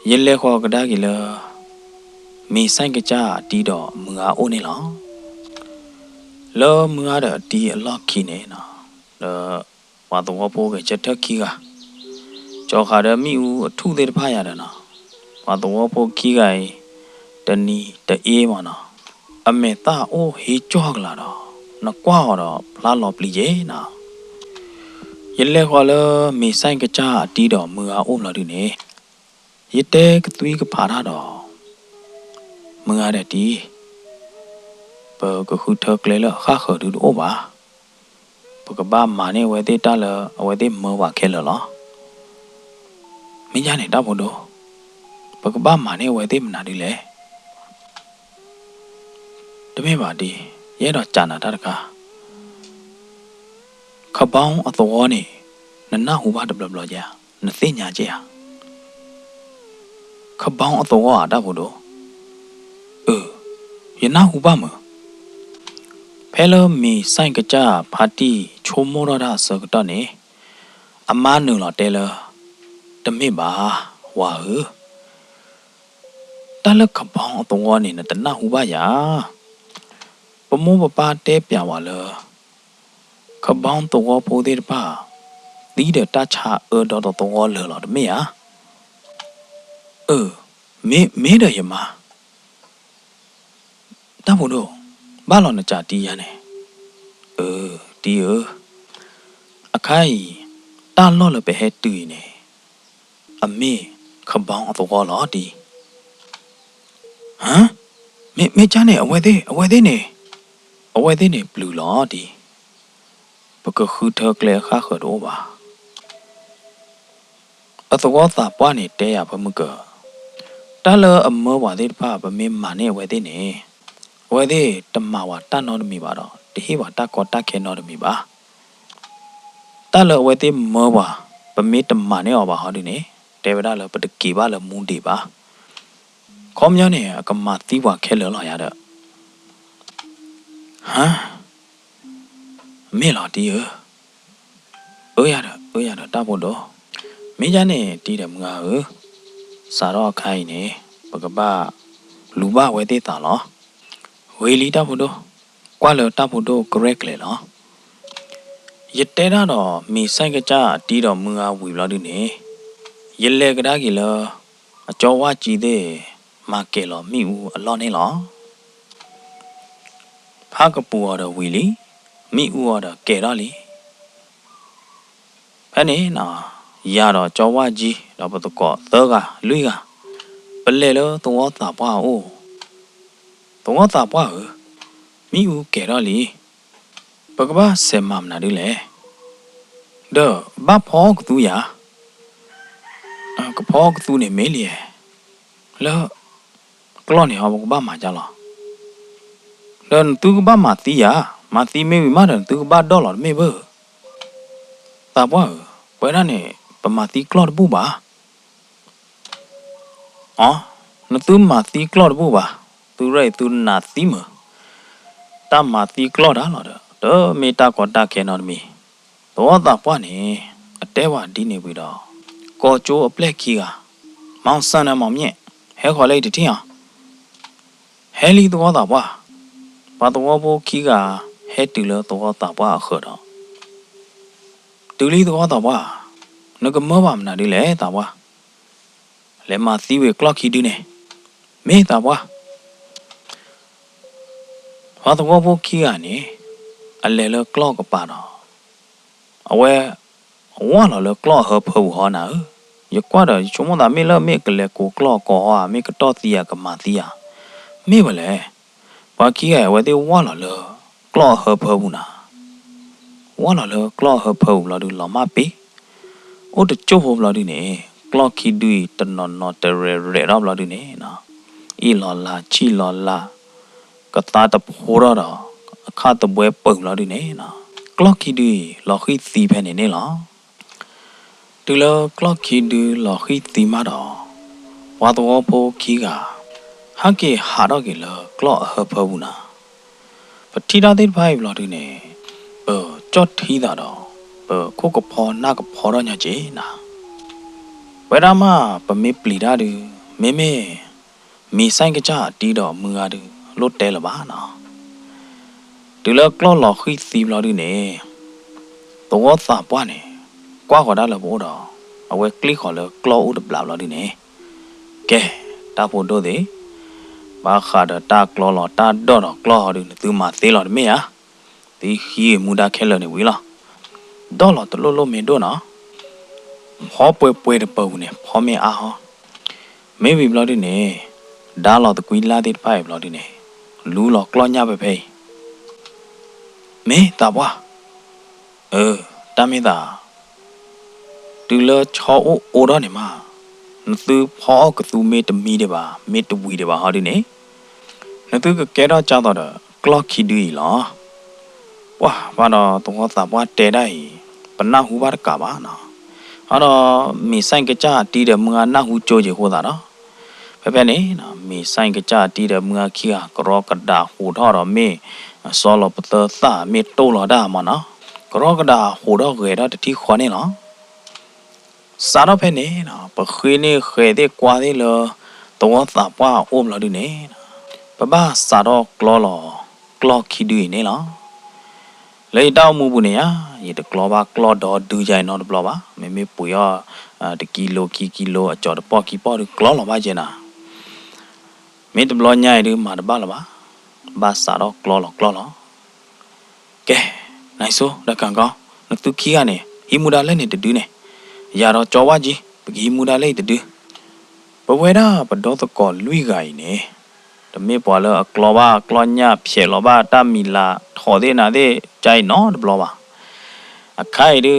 ယလဲၤဃီၤကဒါက့ၤလၢ မ့ၤဆဲကစၢ်အတံၤဒီးမုၢ်ဂၤအိၣ်န့ၣ်လီၤ. လၢမုၢ်ဂၤဒီးအတံၤအလီၢ်ခံန့ၣ် ဒီးပှၤသဝီဖိဂဲၤဆၢထၢၣ်ခံဂၤ ကၠီၤဃာ်ဒီးမ့ၣ်အူအထူၣ်သ့ၣ်တဖၣ်ယၤဒီးနီၤ, ပှၤသဝီဖိခံဂၤအံၤ တနံၤတအ့မးနီၤ, အမဲာ်သၣ်အိၣ်ဟ့ကၠီၢ်ကလာ်ဒီး နကွၢ်အီၤဒီးဖျါလီၤပျံၤက့ၤနီၤ. ယလဲၤဃီၤလၢမ့ၤဆဲကစၢ်အတံၤဒီးမုၢ်ဂၤအိၣ်ဘျီဒုန့ၣ် ယတဲကသွံကဖးတၢ်ဒီး မုၢ်ဂၤဒီးတံၤ, ပကဃုထၢကျဲလၢအဃၣ်ဃၢၤဒုတအိၣ်ဘၣ်. ပကဘၣ်မၤန့ၢ်အဝဲသ့ၣ်တၢ်လၢအဝဲသ့ၣ်မၢပှၤခဲလၢာ်လီၤ. မ့ၢ်ညါန့ၣ် တၢ်ဖိဒိၣ်, ပကဘၣ်မၤန့ၢ်အဝဲသ့ၣ်မနုၤဒ်လဲၣ်. တမ့ၢ်ဘၣ်ဒ်, ယအဲၣ်ဒိးစံးနၤတၢ်တခါ, ခဘီအသဝီန့ၣ် နနၢ်ဟူဘၣ်တဘျီဘျီဧါ, နသ့ၣ်ညါဧါ. ခဘီအသဝီဧါ တၢ်ဖိဒိၣ်. အၢ, ယနၢ်ဟူဘၣ်မုၢ်. ဖဲလၢမ့ၤဆဲကစၢ်ဖါတံၢ်ဆိကမိၣ်ထီၣ်တၢ်အဆၢကတီၢ်န့ၣ် အမါနုာ်လီၤတဲလၢ တမ့ၢ်ဘၣ်, ဝၤဧၢ, တၢ်လၢခဘီအသဝီန့ၣ် နတနၢ်ဟူဘၣ်ဧါ. ပမိၢ်ပပၢ်တဲပျးဝဲလၢ ခဘီသဝီဖိသ့ၣ်တဖၣ် သံဒီးတၢ်ဆါအၢဒီးသဝီလၢာ်လီၤ တမ့ၢ်ဧါ. အၢ, မ့ၢ်, မ့ၢ်ဒီးယမါ. တၢ်ဖိဒိၣ်, ဘၣ်လီၤနစးတံၤယါန့ၣ်. အၢ, တံၤဧၢ, အခါအံၤ တၢ်လီၢ်လၢပဟဲတုၤအံၤန့ၣ် အမ့ၢ်ခဘီအသဝီလီၤတံၤ. ဟါ, မ့ၢ်, မ့ၢ်ကၢ်န့ၣ် အဝဲသ့ၣ်, အဝဲသ့ၣ်န့ၣ်, အဝဲသ့ၣ်န့ၣ်ပျုၤလီၤတံၤ. ပကဃုထၢကျဲအဃၣ်ဃၢၤတအိၣ်ဘၣ်. အသဝီသးပှၢ်န့ၣ်တဲယၤဖဲမုၢ်ကၢၤ, တၢ်လၢအမၢပှၤသ့ၣ်တဖၣ် ပမ့ၢ်မၤန့ၢ်အဝဲသ့ၣ်န့ၣ် အဝဲသ့ၣ်တမၤဝဲတၢ်နီတမံၤဘၣ်ဒီး တဟ့ၣ်ဝဲတၢ်ကီတၢ်ခဲနီတမံၤဘၣ်. တၢ်လၢအဝဲသ့ၣ်မၢပှၤ ပမ့ၢ်တမၤန့ၢ်အီၤဘၣ်ဟီဒုန့ၣ် တဲဝဲဒၣ်လၢပတက့ၤဘၣ်လၢမူဒံးဘၣ်. ခီပညီန့ၣ် အကမၤသံပှၤခဲလၢာ်လီၤယၤဒီး ဟါ, မ့ၢ်လီၤတံၢ်ဧၢ, အၢယၤဒီး အၢယၤဒီးတၢ်ဖိဒိၣ်, မ့ၢ်ယါန့ၣ်တံၢ်ဒီးမုၢ်ဂၤဧၢ, စးထီၣ်အခါအံၤန့ၣ် ပကဘၣ်လူၤဘၣ်အဝဲသ့ၣ်သးလီၤ. ဂ့ၤလံတၢ်ဖိဒိၣ်, ကွၢ်လၢတၢ်ဖိဒိၣ်ကရဲၣ်ကျဲၤလီၤ. ယတဲဒၣ်ဒီးမ့ၤဆဲကစၢ်အတံၢ်ဒီးမုၢ်ဂၤဝံၤဘျီဒုန့ၣ် ယလဲၤကဒါက့ၤလၢ အကၠီဝၣ်ကံသ့ၣ် မၤကဲၤလီၤမ့ၣ်အူအလီၢ်န့ၣ်လီၤ. ဖးကပူၤအီၤဒီးဝံၤလံ, မ့ၣ်အူအီၤဒီးကဲၤထီၣ်လံ. ဖဲန့ၣ် ယၤဒီးကၠီဝၣ်ကံ ဒီးပသကိးသၢဂၤလွံၢ်ဂၤ ပလဲၤလၢသဝီသးပှၢ်အအိၣ်, သဝီသးပှၢ်ဧၢ, မ့ၣ်အူကဲၤထီၣ်လံ, ပကဘၣ်ဆဲးမၤမနုၤဒ်လဲၣ်, ဒီးဘၣ်ဖီအီၣ်ကသူယၤ, ကဖီအီၣ်ကသူန့ၣ်မ့ၢ်လံ, လၢကျီၢ်န့ၣ်ဟီပကဘၣ်မၤဒ်လဲၣ်, ဒီးနသုကဘၣ်မၤသံယၤ, မၤသံမ့ၢ်ဝံၤမးဒီးနသုကဘၣ်ဒီၣ်လီၤတမ့ၢ်ဘၣ်. သးပှၢ်ဧၢ, ပဝဲဒၣ်န့ၣ် ပမၤသံကျီၢ်တဘူၣ်ဘၣ်. အီ, နသုမၤသံကျီၢ်တဘူၣ်ဘၣ်, သုရဲၣ်သုနးသံမုာ်, တၢ်မၤသံကျီၢ်တၢ်လီၤဒီး တမ့ၢ်တၢ်ကီတၢ်ခဲနီတမံၤ. သဝီသးပှၢ်န့ၣ် အတဲဝဲဒ်န့ၣ်ဝံၤဒီး ကီၢ်ကၠိအပျဲၢ်ခံဂၤ, မီၤစၢ်န့ၣ်မီၤမၠဲၣ်, ဟဲဃီၤလၢအံၤတထံၣ်အီၤ. ဟဲလံသဝီသးပှၢ်, ပှၤသဝီဖိခံဂၤ ဟဲတုၤလၢသဝီသးပှၢ်အဃၢၤဒီး တုၤလံသဝီသးပှၢ်, နကမၢဘၣ်မနုၤဒ်လဲၣ်သးပှၢ်, လဲၤမၤသံဝံၤကျီၢ်ခံဒုန့ၣ်, မ့ၢ်သးပှၢ်. ပှၤသဝီဖိခံဂၤန့ၣ် အလဲၤလၢကျီၢ်ကပၤဒီး အဝဲ ဝၢ်လီၤလၢကျီၢ်အဟၢဖၢပူၤဟီနၤဧၢ, ယကွၢ်ဒီးယဆိကမိၣ်သးမ့ၢ်လၢမ့ၢ်ကလဲၤကိးကျီၢ်ကိးဟီဧါ, မ့ၢ်ကတီၢ်သံဧါ, ကမၤသံဧါ, မ့ၢ်ဝဲလဲၣ်. ပှၤခံဂၤအံၤအဝဲသ့ၣ်ဝၢ်လီၤလၢ ကျီၢ်အဟၢဖၢပူၤနၤ, ဝၢ်လီၤလၢကျီၢ်အဟၢဖၢပူၤဘျီဒု လီၤမၢ်ပ့ၤ, အိၣ်တကၠိၢ်ဖိဘျီဒုန့ၣ် ကျီၢ်ခံဒုအံၤ တနီၤနီၤတရဲၣ်ရဲၣ်ထီၣ်ဘျီဒုန့ၣ် အ့ၣ်လီၤလၢ်ဆံၣ်လီၤလၢ်, ကသါတဖိထီၣ်ဒီး အခၣ်သဘှဲပၢၢ်ဘျီဒုန့ၣ် ကျီၢ်ခံဒုအံၤ လီၤဃံၢ်သံဖဲန့ၣ်န့ၣ်လီၤ. တုၤလၢကျီၢ်ခံဒုလီၤဃံၢ်သံမးဒီး ပှၤသဝီဖိခံဂၤ ဟဲက့ၤဟးထီၣ်က့ၤလၢကျီၢ်အဟၢဖၢပူၤနၤ, ပထံၣ်တၢ်သ့ၣ်တဖၣ်အံၤဘျီဒုန့ၣ် ပကၠီၣ်ထံသးဒီး ပခိၣ်ကဖီနၢ်ကဖီထီၣ်ညီက့ၤနၤ, ပဝဲဒၣ်မး ပမ့ၢ်ပျံၤတၢ်ဒု မ့မ့ၢ် မ့ၤဆဲကစၢ်အတံၢ်ဒီးမုၢ်ဂၤဒု လိၣ်တဲလၢၤဘၣ်နီၤ. တုၤလၢကျီၢ်လီၤဃံၢ်သံဘျီဒုန့ၣ် သဝီသးပှၢ်န့ၣ် ကွၢ်ဃီၤဒၣ်လၢပအိၣ်ဒီး အဝဲကျံၣ်ဃီၤလၢကျီၢ်အိၣ်တဘျးဘျီဒုန့ၣ်, ကဲ, တၢ်ဖိဒိၣ်သ့ၣ်, ဘၣ်ဃးဒီးတၢ်ကျီလီၤတၢ်ဒီၣ်ဒီးကျီၢ်ဟီဒု နသုမၤသ့လီၤတမ့ၢ်ဧါ, သုဟံးမူဒါခဲလၢာ်န့ၣ်ဝံၤလီၤ. ဒီၣ်လီၤတလိၣ်လိၣ်မ့ၢ်ဒိၣ်နီၤ, ဖီပှဲၤပှဲၤတပၢၤပူၤန့ၣ် ဖီမ့ၢ်အါဟီ, မ့ၢ်ဝံၤဘျီဒုန့ၣ် ဒါလီၤသကွံလၢ်သ့ၣ်တဖၣ်အံၤဘျီဒုန့ၣ် လူလီၤကျီၢ်ညၣ်ဖဲဖဲအံၤ, မ့ၢ်သးပှၢ်, အၢ, တၢ်မ့ၢ်သး တုၤလၢဆီအိၣ်အိၣ်ထီၣ်န့ၣ်မး, နသုဖီအီၣ်ကသူမ့ၢ်တမံဒံးဘၣ် မ့ၢ်တဝံၤဒံးဘၣ်ဟီဒုန့ၣ်, နသုကကဲထီၣ်ကၢ်သိးဒီးကျီၢ်ခံဒုအံၤလီၤ. ပှၤဘၣ်ဒီးသဝီသးပှၢ်တဲဒၣ်အံၤ ပနၢ်ဟူဘၣ်တကးဘၣ်နီၤ, ဒီးမ့ၤဆဲကစၢ်အတံၢ်ဒီးမုၢ်ဂၤနၢ်ဟူကၠိက့ၤအဃိသတးဒီး, ဖဲဖဲန့ၣ် မ့ၤဆဲကစၢ်အတံၢ်ဒီးမုၢ်ဂၤခံဂၤ ကရီကဒးဟူးထီၣ်ဒီးမ့ၢ်အစီလီၤပသၢသၣ် မ့ၢ်တိၢ်လီၤတၢ်မးနီၤ, ကရီကဒးဟူးထီၣ်ဂဲၤထီၣ်တထံၣ်ဃီန့ၣ်လီၤ. စးထီၣ်ဖဲန့ၣ် ပဃ့န့ၢ်ဃဲၤသ့ၣ်ကွၢ်သ့ၣ်လၢ သဝီသးပှၢ်အအိၣ်ဘျီဒုန့ၣ်, ပဘၣ်စးထီၣ်ကျီလီၤ ကျီၢ်ခံဒုအံၤန့ၣ်လီၤ. လၢယတၢ်အိၣ်မူပူၤန့ၣ်ဧါ, ယတကျီဘၣ်ကျီဒီဒုယါအံၤနီတဘျီဘၣ်, မ့မ့ၢ်ပှ့ၤအီၣ် တကံလိခံကံလိ အကၠီၤတပီၢ်ခံပီၢ်ဒု ကျီလီၤဘၣ်ကဲနၤ, မ့ၢ်တဘျီညါအံၤဒု မၤတဘၣ်လၢၤဘၣ်, ဘၣ်စးထီၣ်ကျီလီၤကျီလီၤ. ကဲ, နၢ်စိ ဒီးကၣ်ကီ, နသုခံဂၤန့ၣ် ဟံးမူဒါလၢန့ၣ်တဒုန့ၣ်, ယၤဒီးကၠီဝၣ်ကံ ပကဟံးမူဒါလၢအံၤတဒု. ပဝဲဒၣ်ပဒီသကိးလွံၢ်ဂၤအံၤန့ၣ်, တမ့ၢ်ပှၤလၢအကျီဘၣ်ကျီညၣ် ဖျဲးလီၤဘၣ်တၢ်မံၤလၤထီၣ်သ့ၣ်နၤသ့ၣ် ကါအံၤနီတဘျီဘၣ်. အခါအံၤဒု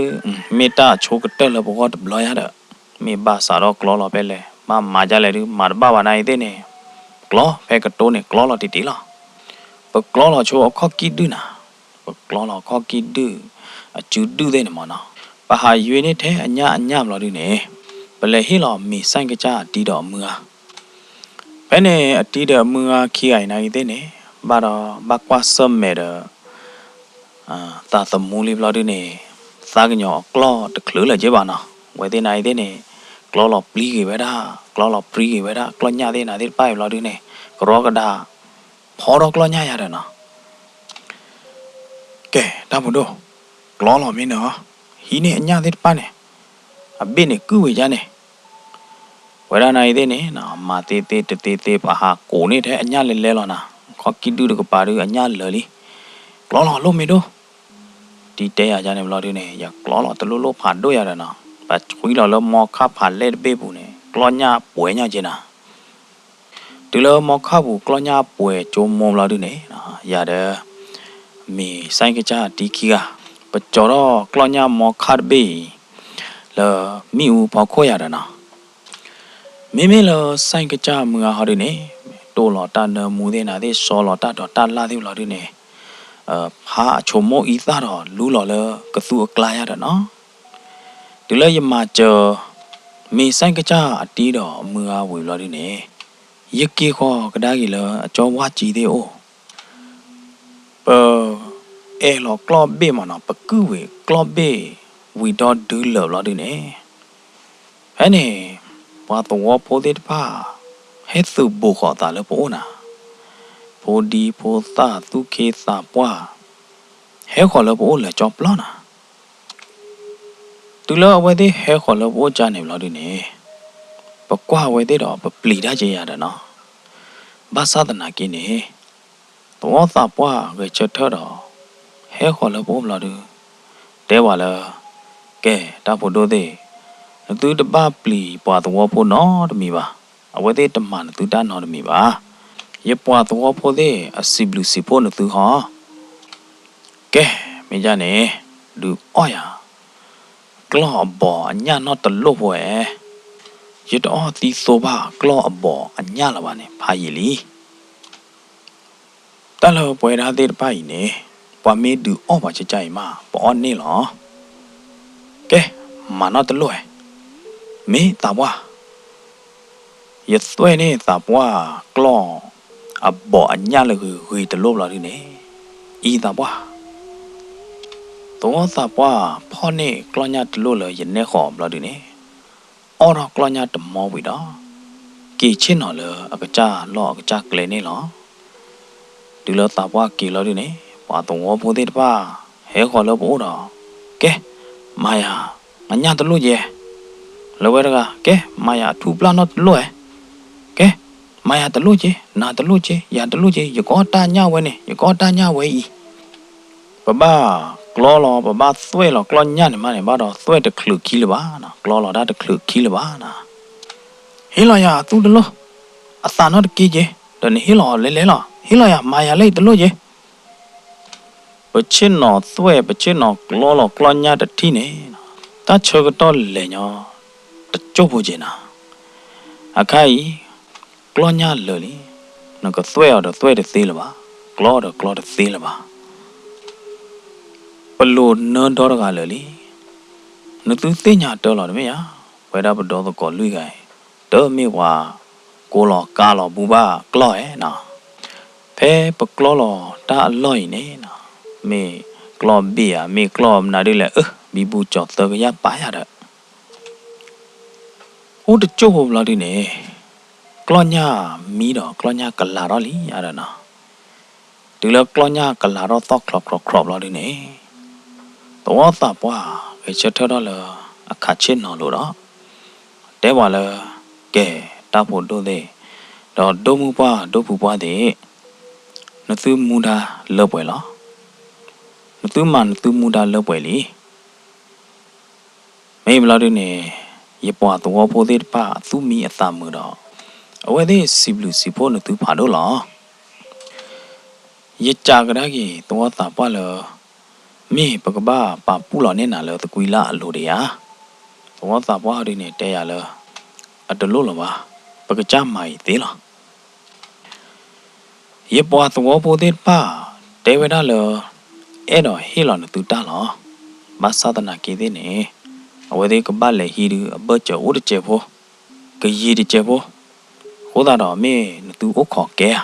မ့ၢ်တၢ်အဆိကတၢၢ်လၢပဂီၢ်တဘျီယါဒီး, မ့ၢ်ဘၣ်စးထီၣ်ကျီလီၤဖဲလဲၣ်, ဘၣ်မၤဒ်လဲၣ်ဒု မၤတဘၣ်ဘၣ်နၤအံၤသ့ၣ်န့ၣ်, ကျီဖဲကတိၤန့ၣ် ကျီလီၤတံၢ်တံၢ်လီၤ. ပကျီလီၤဆိအခီၣ်ကံၢ်ဒုၣ်နၤ, ပကျီလီၤအခီၣ်ကံၢ်ဒုၣ် အစုဒုၣ်သ့ၣ်န့ၣ်မးနီၤ, ပဟးယွ့န့ၢ်ထဲအညၣ်အညၣ်ဘျီဒုန့ၣ်, ပလဲၤဟ့ၣ်လီၤမ့ၢ်စဲကစၢ်အတံၤဒီးအမုၢ်ဂၤ ဖဲန့ၣ် အတံၤဒီးအမုၢ်ဂၤခံဂၤအံၤနာ်ဂ့ၤသ့ၣ်န့ၣ် ဘၣ်ဒီးဘၣ်ကွၢ်ဆၢၣ်မဲာ်ဒီး သးသမူလံဘျီဒုန့ၣ်, သးကညီၤအကျီၢ်တချုးလၢၤက့ဘၣ်နီၤ, အဝဲသ့ၣ်နာ်ဂ့ၤသ့ၣ်န့ၣ် ကျီလီၤပျံၤဂ့ၤဝဲဒၣ်, ကျီလီၤပျံၤဂ့ၤဝဲဒၣ် ကျီၢ်ညၣ်သ့ၣ်နၤသ့ၣ်တဖၣ်အံၤဘျီဒုန့ၣ်, ကရီကဒါ ဖီထီၣ်ကျီၢ်ညၣ်ယၤဒီးနီၤ ကဲ တၢ်ဖိဒိၣ်, ကျီလီၤမ့ၢ်န့ၣ်, ဟံးန့ၢ်အညၣ်သ့ၣ်တဖၣ်န့ၣ်, အဘ့ၣ်န့ၣ်ကုၢ်ဝံၤယါန့ၣ်, ဝဲဒၣ်နၤအံၤသ့ၣ်န့ၣ် မၤသ့သ့တသ့သ့ ပှၤဟးကိးန့ၢ်ထဲအညၣ်လဲၤလဲၤလီၤနၤ, ခီၣ်ကံၢ်ဒုၣ်တကပၤဒုအညၣ်လၢာ်လံ, ကျီလီၤလိၣ်မ့ၢ်ဒိၣ်, တံၤတဲယၤယါန့ၣ်ဘျီဒုန့ၣ် ယကျီလီၤတလိၣ်လိၣ်ဖးဒိၣ်ယၤဒီးနီၤ, ပှၤဆှံလီၤလၢမီခၣ်ဖးလဲၢ်တဘ့ၣ်ပူၤန့ၣ် ကျီၢ်ညၣ်ပှဲၤညါက့နၤ တုၤလၢမီခၣ်ပူၤကျီၢ်ညၣ်ပှဲၤကၠိမိဘျီဒုန့ၣ်, ယၤဒီး မ့ၢ်စဲကစၢ်အတံၤခံဂၤ, ပကၠီထီၣ်ကျီၢ်ညၣ်မီခၣ်တဘ့ၣ်အံၤ လၢမ့ၣ်အူဖီခိၣ်ယၤဒီးနီၤ, မ့မ့ၢ်လၢစဲကစၢ်မုၢ်ဂၤဟီဒုန့ၣ်, တိၢ်လီၤတၢ်နၢမူသ့ၣ်နၤသ့ၣ် စီလီၤတၢ်ဒိးတၢ်လၣ်သ့ၣ်ဘျီဒုန့ၣ်, ဖးအဆိကမိၣ်အံသၣ်ဒီးလူလီၤလၢကသူအကျါယၤဒီးနီၤ တုၤလၢယမၤစၢၤ မ့ၢ်စဲကစၢ်အတံၤဒီးအမုၢ်ဂၤဝံၤဘျီဒုန့ၣ်, ယက့ၤဃီၤကဒါက့ၤလၢအကၠီဝါကံသ့ၣ်အိၣ်, ပအဲၣ်လီၤကျီၢ်ဘ့ၣ်မးနီၤ, ပကုၢ်ဝံၤကျီၢ်ဘ့ၣ်ဝံၤဒီဒုလၢာ်ဘျီဒုန့ၣ်, ဖဲန့ၣ် ပှၤသဝီဖိသ့ၣ်တဖၣ် ဟဲသုးဘူးဃီၤသးလၢပအိၣ်နၤ, ဖိဒံဖိသၣ်သူၣ်က့သးပှၢ် ဟဲဃီၤလၢပအိၣ်လၢာ်ကၠီပျီနၤ တုၤလၢအဝဲသ့ၣ်ဟဲဃီၤလၢပအိၣ်ကၢ်န့ၣ်ဘျီဒုန့ၣ်, ပကွၢ်အဝဲသ့ၣ်ဒီးပပျံၤတၢ်က့ယၤဒီးနီၤ, ဘၣ်ဆၣ်သနာ်က့န့ၣ်, သဝီသးပှၢ်ဂဲၤဆၢထၢၣ်ဒီး ဟဲဃီၤလၢပအိၣ်ဘျီဒု, တဲပှၤလၢ, ကဲ တၢ်ဖိဒိၣ်သ့ၣ်, နသုတဘၣ်ပျံၤပှၤသဝီဖိနီတမံၤဘၣ်, အဝဲသ့ၣ်တမၤနသုတၢ်နီတမံၤဘၣ်, ယပှၤသဝီဖိသ့ၣ်အစံးဘျုးစံးဖှိၣ်နသုဟီ ကဲ, မ့ၢ်ဒ်န့ၣ်, ဒုးအီၣ်ယၤ, ကျီၢ်အဘီၣ်အညၣ်နီတလိၣ်ဖိဧဲ, ယတအီၣ်သံသိဘၣ်ကျီၢ်အဘီၣ်အညၣ်လၢၤဘၣ်န့ၣ် ဖးယံာ်လံ. တၢ်လၢပဝဲဒၣ်သ့ၣ်တဖၣ်အံၤန့ၣ်, ပှၤမ့ၢ်ဒုးအီၣ်ပှၤကကါအံၤမး ပအီၣ်န့ၢ်လီၤ. ကဲ, မၤနီတလိၣ်ဧဲ, မ့ၢ်သးပှၢ် ယသွဲၣ်န့ၢ်သးပှၢ်ကျီၢ်အဘီၣ်အညၣ်လၢဂ့ၤဂ့ၤတလိၣ်ဘျီဒုန့ၣ်, အံၤသးပှၢ်, သဝီသးပှၢ်ဖီၣ်န့ၢ်ကျီၢ်ညၣ်တလိၣ်လၢယနဲၣ်ဃီၤဘျီဒုန့ၣ်, အီၣ်ထီၣ်ကျီၢ်ညၣ်တမီဝံၤဒီး, က့ၤဆ့ၣ်နီၤလၢအကစၢ်လီၢ်အကစၢ်ကျဲန့ၣ်လီၤ. တုၤလၢသးပှၢ်က့ၤလီၤဒုန့ၣ်, ပှၤသဝီဖိသ့ၣ်တဖၣ်ဟဲဃီၤလၢပအိၣ်ဒီး, ကဲ, မၤယၤအညၣ်တလိၣ်က့, လၢဝဲတဂၤ, ကဲ, မၤယၤအထူပျၢ်နီတလိၣ်ဧဲ, ကဲ, မၤယၤတလိၣ်က့, နၤတလိၣ်က့, ယၤတလိၣ်က့, ယကအီၣ်တၢ်ညၣ်ဝဲန့ၣ်, ယကအီၣ်တၢ်ညၣ်ဝဲအံၤ ပဘၣ်ကျီလီၤ ပဘၣ်သွဲၣ်လီၤကျီၢ်ညၣ်န့ၣ်မးန့ၣ် ဘၣ်ဒီးသွဲၣ်တချုးခံလၢၤဘၣ်, ကျီလီၤတၢ်တချုးခံလၢၤဘၣ်နၤ. ဟ့ၣ်လီၤယၤအသူၣ်တလိၣ်, အသးနီတက့က့, ဒီးနဟ့ၣ်လီၤအီၤလဲၤလဲၤလီၤ, ဟ့ၣ်လီၤယၤ မၤယၤလၢအံၤတလိၣ်က့. ပဆ့ၣ်နီၤသွဲၣ် ပဆ့ၣ်နီၤကျီလီၤကျီၢ်ညၣ်တထံၣ်န့ၣ်, တၢ်ဆၢကတီၢ်လဲၤညီတကၠိၢ်ဖိက့နၤ. အခါအံၤ ကျီၢ်ညၣ်လၢာ်လံ, နကသွဲၣ်အီၤဒီးသွဲၣ်တသ့လၢၤဘၣ်, ကျီအီၤဒီးကျီတသ့လၢၤဘၣ်. ပလိၤနၢဒီတဂၤလၢာ်လံ. နသုသ့ၣ်ညါတၢ်လီၤတမ့ၢ်ဧါ, ပဝဲဒၣ်ပဒီသကိးလွံၢ်ဂၤအံၤ, တမ့ၢ်ပှၤကိးလီၤကါလီၤဘူဘၣ်ကျီၢ်ဧဲနၤ. ဖဲပကျီလီၤတၢ်အလီၢ်အံၤန့ၣ်, မ့ၢ်ကျီၢ်ဘ့ၣ်ဧါ, မ့ၢ်ကျီၢ်မနုၤဒ်လဲၣ်, အၢ ဘံဘူကၠီၤသၢကယၢ်ပာ်ယၤဒီး အိၣ်တကၠိၢ်ဖိဘျီဒုန့ၣ်, ကျီၢ်ညၣ်မံဒီးကျီၢ်ညၣ်ကလၤထီၣ်လံဧါဒီးနၤ. တုၤလၢကျီၢ်ညၣ်ကလၤထီၣ်သီၣ်ချီးချီးချီးဘျီဒုန့ၣ်, သဝီသးပှၢ်ဂဲၤဆၢထၢၣ်ထီၣ်လၢအခးဆ့ၣ်နီၤလိၤဒီး တဲပှၤလၢ, ကဲ, တၢ်ဖိဒိၣ်သ့ၣ်, ဒီးဒိၣ်မုၢ်ပှၢ်ဒိၣ်ဖုပှၢ်သ့ၣ်, နသုမူဒါလၢပှဲၤလီၤ. နသုမၤနသုမူဒါလၢပှဲၤလံ. မ့ၢ်ဘျီဒုန့ၣ်, ယပှၤသဝီဖိသ့ၣ်တဖၣ်အသူၣ်မံအသးမုာ်ဒီး, အဝဲသ့ၣ်စံးဘျုးစံးဖှိၣ်နသုဖးဒိၣ်လီၤ. ယစံးကဒါက့ၤသဝီသးပှၢ်လၢ, မ့ၢ်ပကဘၣ်ပာ်ပူၣ်လီၤန့ၢ်နၤလၢသကွံလၢအလိၤဒံးဧါ. သဝီသးပှၢ်ဒုန့ၣ်တဲယၤလၢ, အတလိၣ်လၢၤဘၣ်, ပကစၢ်မၤအံၤသ့လီၤ. ယပှၤသဝီဖိသ့ၣ်တဖၣ် တဲဝဲဒၣ်လၢ အဲၣ်ဒိးဟ့ၣ်လီၤနသုတၢ်လီၤ. ဘၣ်ဆၣ်သနာ်က့သ့ၣ်န့ၣ် အဝဲသ့ၣ်ကဘၣ်လဲၤဟံးဒုး အဘၢၣ်စၢၤအိၣ်တစဲးဖိ, ကယံၤတစဲးဖိ, အဃိသတးဒီးမ့ၢ်နသုအိၣ်ခိးကဲဧါ.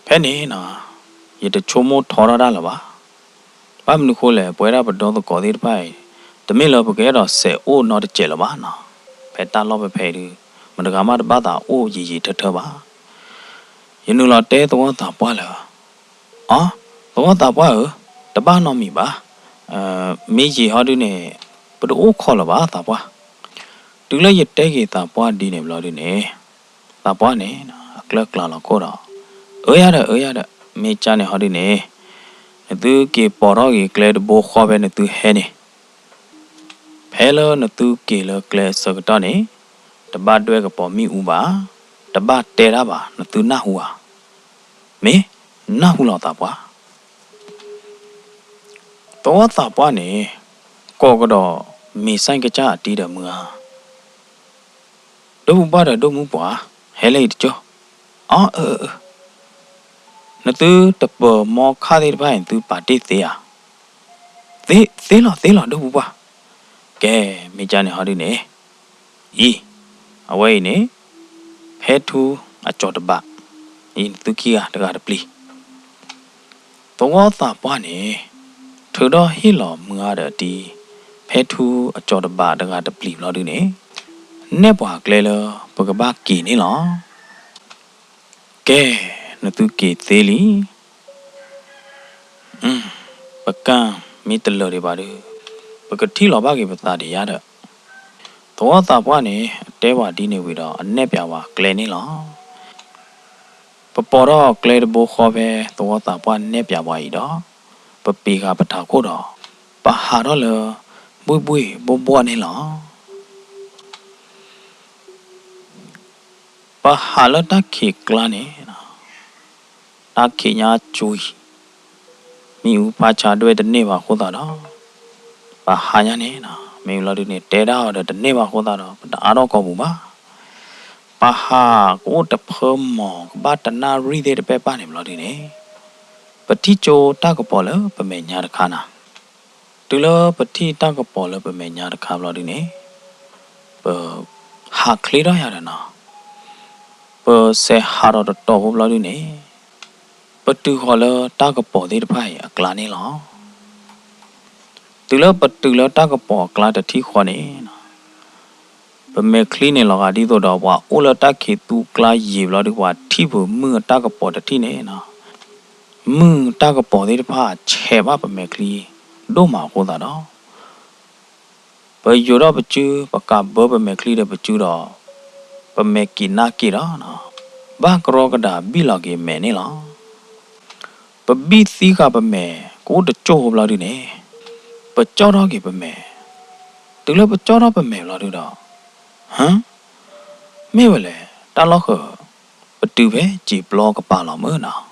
ဖဲန့ၣ်နီၤ ယတဆိကမိၣ်ထီထီၣ်တၢ်လၢၤဘၣ်. ဘၣ်မနုၤဃိလဲၣ် ပဝဲဒၣ်ပဒီသကိးသ့ၣ်တဖၣ်အံၤ တမ့ၢ်လၢပကအဲၣ်ဒိးစဲးအိၣ်နီတစဲးလၢၤဘၣ်နီၤ. ဖဲတၢ်လီၢ်ဖဲဖဲအံၤဒုး မတဂၤမးတဘၣ်သးအိၣ်ယံာ်ယံာ်ထၢထၢဘၣ်. ယနုာ်လီၤတဲသဝီသးပှၢ်လၢ အ သဝီသးပှၢ်ဧၢ, တဘၣ်နီတမံၤဘၣ်. မ့ၢ်ယံာ်ဟီဒုန့ၣ် ပတအိၣ်ခိးလၢၤဘၣ်သးပှၢ်. တုၤလၢယတဲက့ၤသးပှၢ်ဒ်န့ၣ်ဘျီဒုန့ၣ် သးပှၢ်န့ၣ် အကျၢၢ်ကျါလီၤခိၣ်ဒီး အၢယၤဒီး အၢယၤဒီး မ့ၢ်ကၢ်န့ၣ်ဟီဒုန့ၣ် နသုက့ၤပိာ်ထီၣ်က့ၤကျဲတဘိဃီဖဲနသုဟဲန့ၣ် ဖဲလၢနသုက့ၤလၢကျဲအဆၢကတီၢ်န့ၣ် တဘၣ်ဒွဲၣ်ကပီၤမ့ၣ်အူဘၣ်, တဘၣ်တဲတၢ်ဘၣ် နသုနၢ်ဟူဧါ. မ့ၢ်နၢ်ဟူလီၤသးပှၢ်. သဝီသးပှၢ်န့ၣ် ကိးကဒီးမ့ၤစဲကစၢ်အတံၤဒီးမုၢ်ဧါ, ဒိၣ်မူပှၢ်ဒီးဒိၣ်မူပှၢ်, ဟဲလၢအံၤတကၠိၢ်. အ အၢ အၢ နသုတပၢၤမီခၣ်သ့ၣ်တဖၣ်အံၤ နသုပာ်တ့ၢ်သ့ဧါ. သ့ သ့လီၤ သ့လီၤ ဒိၣ်မူပှၢ်. ကဲ မ့ၢ်ကၢ်န့ၣ်ဟီဒုန့ၣ် အံၤ အဝဲအံၤန့ၣ် ဖဲထူအကၠီၤတဘး, အံၤနသုခံဂၤတဂၤတပျံၤ. သဝီသးပှၢ်န့ၣ် ထုးထီၣ်ဟ့ၣ်လီၤမုၢ်ဂၤဒီးအတံၤ ဖဲထူအကၠီၤတဘးတဂၤတပျံၤဘျီဒုန့ၣ် နဲၣ်ပှၤကျဲလၢ ပကဘၣ်က့ၤန့ၣ်လီၤ. ကဲ နသုက့ၤသ့လံ. ပကၢ်မ့ၢ်တလၢာ်ဒံးဘၣ်ဒီး ပကထံၣ်လီၤဘၣ်က့ၤပသးဒံးယါဒီး သဝီသးပှၢ်န့ၣ် အတဲပှၤဒ်န့ၣ်ဝံၤဒီး အနဲၣ်ပၠးဝဲကျဲန့ၣ်လီၤ. ပပိာ်ထီၣ်ကျဲတဘိဃီဖဲသဝီသးပှၢ်နဲၣ်ပၠးပှၤအံၤဒီး ပပ့ၤဃာ်ပထးခိၣ်ဒီး ပဟးထီၣ်လၢ ဘှ့ၣ်ဘှ့ၣ်ဘှီၣ်ဘှီၣ်န့ၣ်လီၤ. ပဟးလၢတၢ်ခံးကျါန့ၣ် တၢ်ခံးညါကွံာ် မ့ၣ်အူဖးဆါဒွဲၣ်တန့ၢ်ဘၣ်အဃိသတးဒီး ပဟးညါန့ၣ် မ့ၢ်လီၤဒုန့ၣ် တဲဒၣ်အီၤဒီးတန့ၢ်ဘၣ်အဃိသတးဒီး ပတအါထီၣ်ကိာ်ပူၤဘၣ်. ပဟးကအိၣ်တဖၢမီၢ် ကဘၣ်တနၣ်ရံၣ်သ့ၣ်တဖၣ်န့ၣ်ဘျီဒုန့ၣ် ပထံၣ်ကၠိတၢ်ကပီၤလၢပမဲာ်ညါတခါနၤ. တုၤလၢပထံၣ်တၢ်ကပီၤလၢပမဲာ်ညါတခါဘျီဒုန့ၣ် ပဟးချ့ထီၣ်ယၤဒီးနီၤ ပစဲးဟးထီၣ်တတီၤဖိဘျီဒုန့ၣ် ပတုၤဃီၤလၢတၢ်ကပီၤသ့ၣ်တဖၣ်အံၤအကျါန့ၣ်လီၤ. တုၤလၢပတုၤလၢတၢ်ကပီၤအကျါတထံၣ်ဃီန့ၣ် ပမဲာ်ချံန့ၣ်လီၤဂာ်ဒ်သိးဒီး ပှၤအိၣ်လၢတၢ်ခံးသူကျါယံာ်ဘျီဒု ပှၤထံၣ်ပမုၢ်အတၢ်ကပီၤတထံၣ်န့ၣ် မုၢ်တၢ်ကပီၤသ့ၣ်တဖၣ်ဆဲးဘၣ်ပမဲာ်ချံဒိၣ်မးအဃိသတးဒီး ပယိၤထီၣ်ပစု ပကးဘၢပမဲာ်ချံဒီးပစုဒီး ပမဲာ်က့ၤနါက့ၤဒီး ဘၣ်ကရီကဒးဘံၣ်လီၤက့ၤမဲာ်န့ၣ်လီၤ. ပဘံၣ်သံဃာ်ပမဲာ် ကအိၣ်တကၠိၢ်ဖိဘျီဒုန့ၣ် ပကၠီၣ်ထီၣ်က့ၤပမဲာ်. တုၤလၢပကၠီၣ်ထီၣ်ပမဲာ်ဘျီဒုဒီး ဟၢ မ့ၢ်ဝဲလဲၣ် တၢ်လီၢ်ဃၢၤ ပတုၤဖဲစံာ်ပျီကပၤလီၤမုၢ်နီၤ.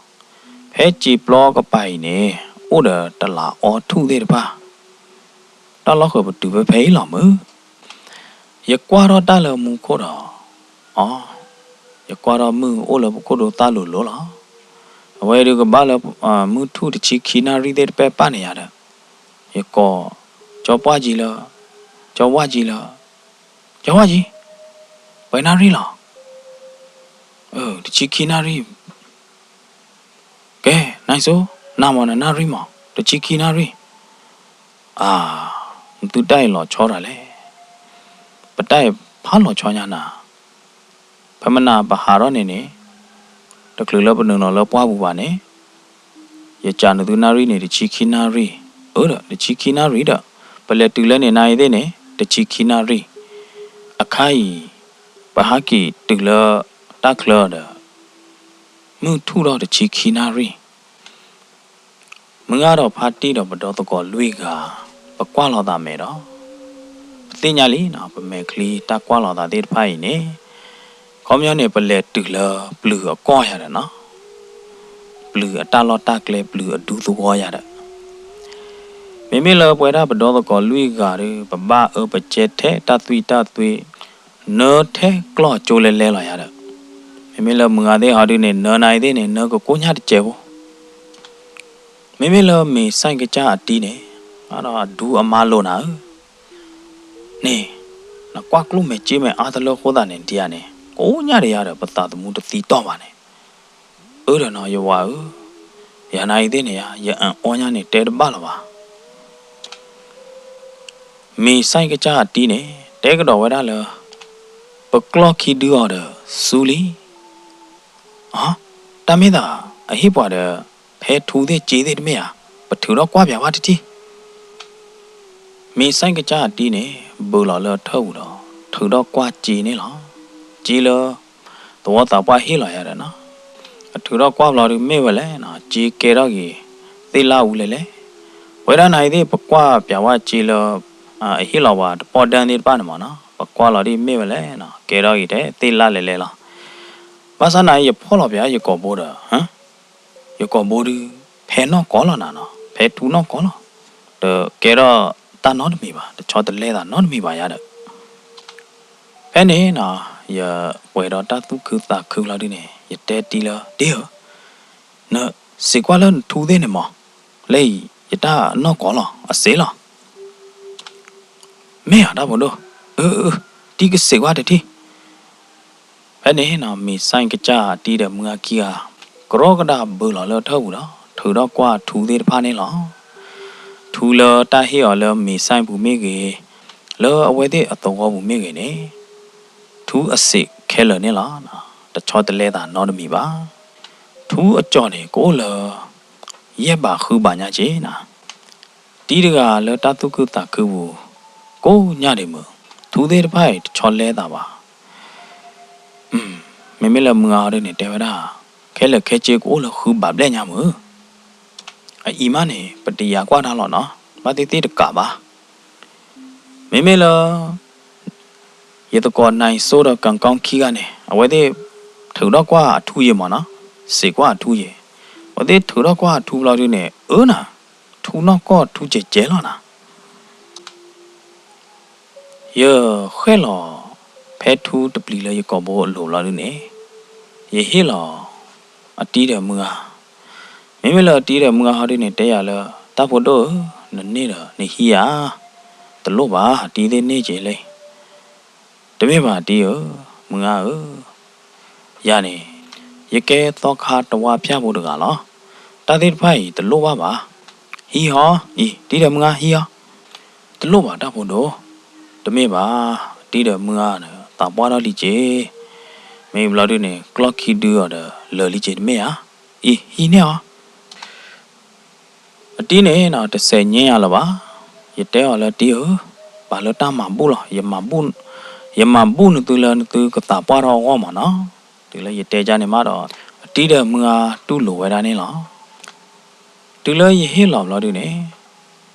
ဖဲစံာ်ပျီကပၤအံၤန့ၣ် အိၣ်ဒီးတလးအီထူၣ်သ့ၣ်တဖၣ် တၢ်လီၢ်ဃၢၤပတုၤဖဲဖဲအံၤလီၤမုၢ်. ယကွၢ်ထီၣ်တၢ်လၢမူခိၣ်ဒီး အ ယကွၢ်ထီၣ်မုၢ်အိၣ်လၢပခိၣ်ဒိသၣ်လိၤလိၤလီၤ. အဝဲဒုးကဘၣ်လၢ မုၢ်ထူၣ်တဆံခံနၣ်ရံၣ်သ့ၣ်တဖၣ်ပာ်န့ၣ်ယၤဒီး ယကိး ကၠီပှၢ်ကံလၢ ကၠီဝၢ်ကံလၢ ကၠီဝၢ်ကံ ပှဲၤနၣ်ရံၣ်လီၤ. တဆံခံနၣ်ရံၣ်. ကဲ နၢ်စိ နၤမ့ၢ်နနၣ်ရံၣ်မး တဆံခံနၣ်ရံၣ်. အါ နသုတၢ်အံၤလီၤဆီတၢ်လဲၣ်. ပတၢ်အံၤဖးလီၤဆီညါနၤ. ဖဲမနၤပဟးထီၣ်န့ၣ်န့ၣ် တချုးလၢပနုာ်လီၤလၢပှၢ်ပူၤဘၣ်န့ၣ် ယကးနသုနၣ်ရံၣ်န့ၣ် တဆံခံနၣ်ရံၣ်. အၢဒီး တဆံခံနၣ်ရံၣ်ဒီး ပလဲၤတုၤလၢန့ၣ်နၤအံၤသ့ၣ်န့ၣ် တဆံခံနၣ်ရံၣ်. အခါအံၤ ပဟးက့ၤတုၤလၢတၢ်ချၢဒီး မုၢ်ထူၣ်ထီၣ်တဆံခံနၣ်ရံၣ်. မုၢ်ဂၤဒီးဖါတံၢ်ဒီးပဒီသကိးလွံၢ်ဂၤ ပကွၢ်လီၤသးမဲာ်ဒီး ပသ့ၣ်ညါလံနီၤ ပမဲာ်ချံတၢ်ကွၢ်လီၤသးသ့ၣ်တဖၣ်အံၤန့ၣ် ခီပညီန့ၣ် ပလဲၤတုၤလၢပျုၤအကီၢ်ယၤဒီးနီၤ ပျုၤအတၢ်လီၢ်တၢ်ကျဲ ပျုၤအဒူသဝီယၤဒီး မ့မ့ၢ်လၢပဝဲဒၣ်ပဒီသကိးလွံၢ်ဂၤဒီး ပဘၣ်အၢပကဲထဲတၢ်သွံၣ်တၢ်သွံၣ် နၢထဲကျီၢ်ကၠိလဲလဲလီၤယၤဒီး မ့မ့ၢ်လၢမုၢ်ဂၤသ့ၣ်ဟီဒုန့ၣ် နၢနၤအံၤသ့ၣ်န့ၣ် နၢကကိညၢ်တစဲးဖိ. မ့မ့ၢ်လၢမ့ၢ်စဲကစၢ်အတံၤန့ၣ် အဒူအမါလိာ်နၤဧၢ န့ၣ် နကွၢ်ကျိၣ်မဲာ်စ့မဲာ်အါတလၢအဃိသတးန့ၣ် ဒ်ယၤန့ၣ် ကိညၢ်ဒံးယၤဒီး ပသးသမူတသံတီၢ်ဘၣ်န့ၣ်, အၢဒီးနီၤ ယဝၤဧၢ, ယၤနၤအံၤသ့ၣ်န့ၣ်ယၤ ယအအီညါန့ၣ် တဲတဘၣ်လၢၤဘၣ်. မ့ၢ်စဲကစၢ်အတံၤန့ၣ် တဲကဒီးဝဲဒၣ်လၢ ပကျီၢ်ခံဒုအီၤဒီး စူလံ. အ တၢ်မ့ၢ်သး အဟ့ၣ်ပှၤဒီး ဖဲထူသ့ၣ်စ့သ့ၣ်တမ့ၢ်ဧါ, ပထုးထီၣ်ကွၢ်ပၠးဝဲတထံၣ်. မ့ၢ်စဲကစၢ်အတံၤန့ၣ် ဘုးလီၤလၢထၢၣ်ပူၤဒီး ထုးထီၣ်ကွၢ်စ့န့ၣ်လီၤ. စ့လၢ သဝီသးပှၢ်ဟ့ၣ်လီၤယၤဒီးနီၤ, အထုးထီၣ်ကွၢ်ဘျီဒုးမ့ၢ်ဝဲလဲၣ်နီၤ, စ့ကဲထီၣ်ဂ့ၤ သ့ၣ်လၣ်အူလဲၣ်လဲၣ်. ပဝဲဒၣ်နၤအံၤသ့ၣ် ပကွၢ်ပၠးဝဲစ့လၢ အဟ့ၣ်လီၤပှၤတပီၢ်ဒၢသ့ၣ်တဖၣ်န့ၣ်မးနီၤ, ပကွၢ်လီၤဒ်မ့ၢ်ဝဲလဲၣ်နီၤ, ကဲထီၣ်ဂ့ၤထဲသ့ၣ်လၣ်လဲၣ်လဲၣ်လီၤ. ဘၣ်ဆၣ်နၤအံၤ ယဖီၣ်လီၤပၠးယကိာ်ဘိဒီး ယကိာ်ဘိဒုး ဖဲနီၢ်ကီၢ်လီၤနၤနီၤ, ဖဲထူနီၢ်ကီၢ်လီၤ. တကဲထီၣ်တၢ်နီတမံၤဘၣ်, တဆီတလဲသးနီတမံၤဘၣ်ယၤဒီး. ဖဲန့ၣ်နီၤ ယပှဲၤဒီးတၢ်သူၣ်ခုသးခုလီၤဒုန့ၣ် ယတဲတံၤလၢ တံၤဧၢ, နစံးကွၢ်လၢနထူသ့ၣ်န့ၣ်မး, လၢအံၤ ယတၢ်နီၢ်ကီၢ်လီၤ, အစ့လီၤ. မ့ၢ်ဧါတၢ်ဖိဒိၣ်, အၢ အၢ တံၤကစံးကွၢ်တထံၣ်. ဖဲန့ၣ်နီၤ မ့ၢ်စဲကစၢ်အတံၤဒီးမုၢ်ဂၤခံဂၤ ကရီကဒါဘုးလီၤလၢထၢၣ်ပူၤဒီး ထုးထီၣ်ကွၢ်ထူသ့ၣ်တဖၣ်န့ၣ်လီၤ. ထူလၢတၢ်ဟ့ၣ်အီၤလၢမ့ၢ်စဲပူၤမ့ၢ်ဂ့ၤ, လၢအဝဲသ့ၣ်အသဝီပူၤမ့ၢ်ဂ့ၤန့ၣ် ထူအစ့ခဲလၢာ်န့ၣ်လီၤ. တဆီတလဲသးနီတမံၤဘၣ်. ထူအကၠီၣ်န့ၣ် ကအိၣ်လၢ ယဲၢ်ဘးဃုဘးညါက့ၤနၤ. တံၤတဂၤလၢတၢ်သူၣ်ခုသးခုပူၤ ကိးညၣ်ဒံးမုၢ်, ထူသ့ၣ်တဖၣ်အံၤတဆီလဲသးဘၣ်. မ့မ့ၢ်လၢမုၢ်ဂၤအီၤဒ်န့ၣ် တဲဝဲဒၣ်, ခဲလၢာ်ခဲဆ့ကအိၣ်လၢဃုဘးဘျဲၣ်ညါမုၢ်. အအံၤမးန့ၣ် ပတယာ်ကွၢ်တၢ်လီၤနီၤ, ဘၣ်သ့ၣ်သ့ၣ်တကးဘၣ်. မ့မ့ၢ်လၢ ယသကိးနၢ်စိဒီးကၣ်ကီခံဂၤန့ၣ် အဝဲသ့ၣ်ထုးထီၣ်ကွၢ်အထူယံာ်မးနီၤ, စံးကွၢ်အထူယံာ်. အဝဲသ့ၣ်ထုးထီၣ်ကွၢ်အထူဘျီဒုန့ၣ် အၢနၤ, ထူနီၢ်ကီၢ်ထူကဲးကဲးလီၤနၤ. ယဃဲၣ်လီၤ ဖဲထူတပျံၤလၢယကိာ်ဘိအလိၤဘျီဒုန့ၣ် ယဟ့ၣ်လီၤ အတံၤဒီးမုၢ်ဂၤ. မ့မ့ၢ်လၢအတံၤဒီးမုၢ်ဂၤဟီဒုန့ၣ် တဲယၤလၢ တၢ်ဖိဒိၣ်ဧၢ, နန့ၢ်ဒီးနဟံးဧါ. တလိၣ်ဘၣ်, တံၤသ့ၣ်န့ၢ်က့ၤလံ. တမ့ၢ်ဘၣ်တံၤဧၢ, မုၢ်ဂၤဧၢ, ယၤန့ၣ် ယကဲသီခါတဝါဖၠၣ်ဖိတဂၤလီၤ. တၢ်သ့ၣ်တဖၣ်အံၤတလိၣ်ဘၣ်ဘၣ်. ဟံးဟီ, အံၤ တံၤဒီးမုၢ်ဂၤဟံးဟီ. တလိၣ်ဘၣ်တၢ်ဖိဒိၣ်, တမ့ၢ်ဘၣ်, တံၤဒီးမုၢ်ဂၤန့ၣ် သးပှၢ်ထီၣ်လံက့ၤ. မ့ၢ်ဘျီဒုန့ၣ် ကျီၢ်ခံဒုအီၤဒီးလၢာ်လံက့ၤတမ့ၢ်ဧါ. အံၤ ဟံးန့ၢ်အီၤ. အတံၤန့ၣ်နီၤ တစဲးညါယၤလၢၤဘၣ်. ယတဲအီၤလၢတံၤဧၢ, ပာ်လၢတၢ်မၤဘူၣ်လီၤ. ယမၤဘူၣ်နသုလၢနသုကသးပှၢ်ထီၣ်အဂီၢ်မးနီၤ. တုၤလၢယတဲဒ်န့ၣ်မးဒီး အတံၤဒီးမုၢ်ဂၤတူၢ်လိာ်ဝဲဒၣ်န့ၣ်လီၤ. တုၤလၢယဟ့ၣ်လီၤဘျီဒုန့ၣ်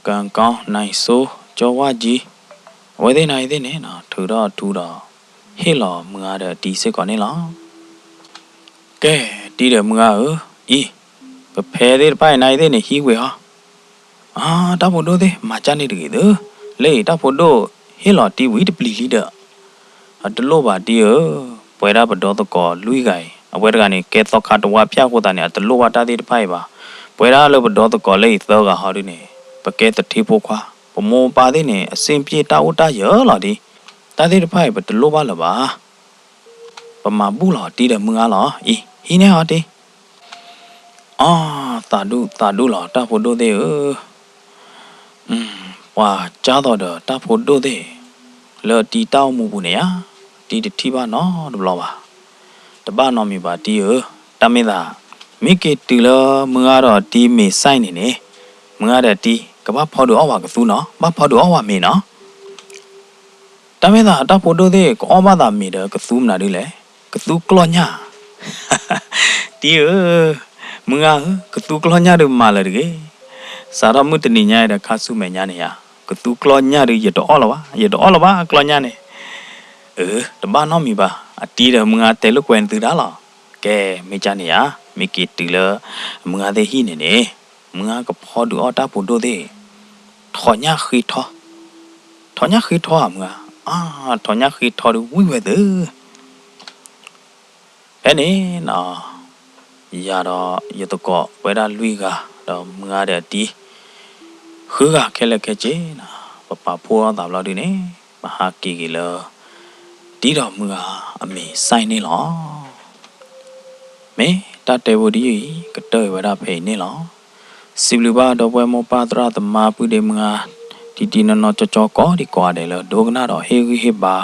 ကၣ်ကီ နၢ်စိ ကၠီဝါကံ အဝဲသ့ၣ်နၤအံၤသ့ၣ်န့ၣ်နီၤ ထုးထီၣ်အထူဒီး ဟ့ၣ်လီၤမုၢ်ဂၤဒီးတံၤစ့ၢ်ကီးန့ၣ်လီၤ. ကဲ တံၤဒီးမုၢ်ဂၤဧၢ, အံၤ ပဖဲသ့ၣ်တဖၣ်အံၤနၤအံၤသ့ၣ်န့ၣ် ဟံးဝဲဟီ. အါ တၢ်ဖိဒိၣ်သ့ၣ် မၤကၢ်န့ၣ်တဂ့ၤသု, လၢအံၤတၢ်ဖိဒိၣ်ဟ့ၣ်လီၤတံၤဝံၤတပျံၤလံဒီး အတလိၣ်ဘၣ်တံၤဧၢ, ပဝဲဒၣ်ပဒီသကိးလွံၢ်ဂၤအံၤ အဝဲတဂၤန့ၣ် ကဲသီခါတဝါဖၠၣ်အဃိသတးန့ၣ် အတလိၣ်ဘၣ်တၢ်သ့ၣ်တဖၣ်အံၤဘၣ်. ပဝဲဒၣ်လၢပဒီသကိးလၢအံၤသၢဂၤဟီဒုန့ၣ် ပကဲသထ့ဖိခွါ, ပမိၢ်ပၢ်သ့ၣ်န့ၣ် အဆင်ပြေတၢ်အိၣ်တၢ်ယၢၤလီၤဒံး, တၢ်သ့ၣ်တဖၣ်အံၤပတလိၣ်ဘၣ်လၢၤဘၣ်. ပမၤဘူၣ်လီၤတံၤဒီးမုၢ်ဂၤလီၤ. အံၤ ဟံးန့ၢ်အီၤတံၤ. အီ သးဒူၣ်သးဒူၣ်လီၤ တၢ်ဖိဒိၣ်သ့ၣ်ဧၢ, ပှၤကၢ်သိးဒီးတၢ်ဖိဒိၣ်သ့ၣ် လၢတံၤတၢ်အိၣ်မူပူၤန့ၣ်ဧါ, တံၤတထံၣ်ဘၣ်နီတဘျီဘၣ်. တဘၣ်နီတမံၤဘၣ်တံၤဧၢ, တၢ်မ့ၢ်သး မ့ၢ်က့ၤတုၤလၢမုၢ်ဂၤဒီးတံၤမ့ၤစဲန့ၣ်န့ၣ်, မုၢ်ဂၤဒီးတံၤ ကဘၣ်ဖီဒုးအီၣ်ဝဲကသူနီၤ, ဘၣ်ဖီဒုးအီၣ်ဝဲမ့ၤနီၤ. တၢ်မ့ၢ်သးတၢ်ဖိဒိၣ်သ့ၣ် ကအီၣ်ဘၣ်သးမ့ၤဒီးကသူမနုၤဒ်လဲၣ်, ကသူကျီၢ်ညၣ်. တံၤဧၢ, မုၢ်ဂၤဧၢ, ကသူကျီၢ်ညၣ်ဒုးမၤလၢၤတဂ့ၤ. စးထီၣ်မုၢ်တနံၤညါဒီးခါဆူမဲာ်ညါန့ၣ်ယါ, ကသူကျီၢ်ညၣ်ဒုး ယတအီၣ်လၢၤဘၣ်, ယတအီၣ်လၢၤဘၣ် ကျီၢ်ညၣ်န့ၣ်. အၢ တဘၣ်နီတမံၤဘၣ်, အတံၤဒီးမုၢ်ဂၤတဲလိာ်ကွဲနသုတၢ်လီၤ. ကဲ မ့ၢ်ကန့ၣ်ဧါ, မ့ၢ်က့ၤတုၤလၢ မုၢ်ဂၤသ့ၣ်ဟံၣ်န့ၣ်န့ၣ်, မုၢ်ဂၤကဖီဒုးအီၣ်တၢ်ဖိဒိၣ်သ့ၣ်, ထိးညၣ်ဃ့ထီ, ထိးညၣ်ဃ့ထီဧါမုၢ်ဂၤ, အါ ထိးညၣ်ဃ့ထီဒုးဝံၣ်ဝဲသ့ၣ် ဖဲန့ၣ်နီၤ, ယၤဒီးယသကိးပဝဲဒၣ်လွံၢ်ဂၤ ဒီးမုၢ်ဂၤဒီးအတံၤ ဃုဂၤခဲလၢာ်ခဲဆ့နီၤ, ပပာ်ဖှိၣ်ထီၣ်သးဘျီဒုန့ၣ် ပဟးက့ၤက့ၤလၢ တံၤဒီးမုၢ်ဂၤအမံၤစဲန့ၣ်လီၤ. မ့ၢ်တၢ်တဲဖိတယုၢ်အံၤ ကတၢၢ်ဝဲဒၣ်ဖဲအံၤန့ၣ်လီၤ. စံးဘျုးဘၣ်ဒီပုၢ်ဝဲၢ်မိၢ်ပၢ်သရၣ်သမါပုၢ်ဒ့မုၢ်ဂၤ တံၤတံၤနီၢ်နီၢ်ကၠီကၠီကိးဒံးကိးဂၤဒဲးလၢ ဒိကနၣ်ဒီးဟ့ၣ်ဂံၢ်ဟ့ၣ်ဘါ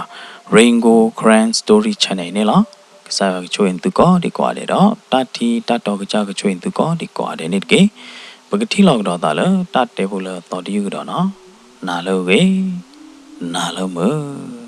Rain Gold Karen Story Channel အံၤန့ၣ်လီၤ. ကစၢ်ယွၤကဆိၣ်ဂ့ၤသုကိးဒံးကိးဂၤဒဲးဒီး တၢ်ထံတၢ်တီကစၢ်ကဆိၣ်ဂ့ၤသုကိးဒံးကိးဂၤဒဲးန့ၣ်တက့ၢ်. ပကထံၣ်လိာ်ကဒီးသးလၢတၢ်တဲဖိလၢအသီတယုၢ်ကဒီးနီၤ. နၤလၢအဂ့ၤ, နၤလၢမုာ်.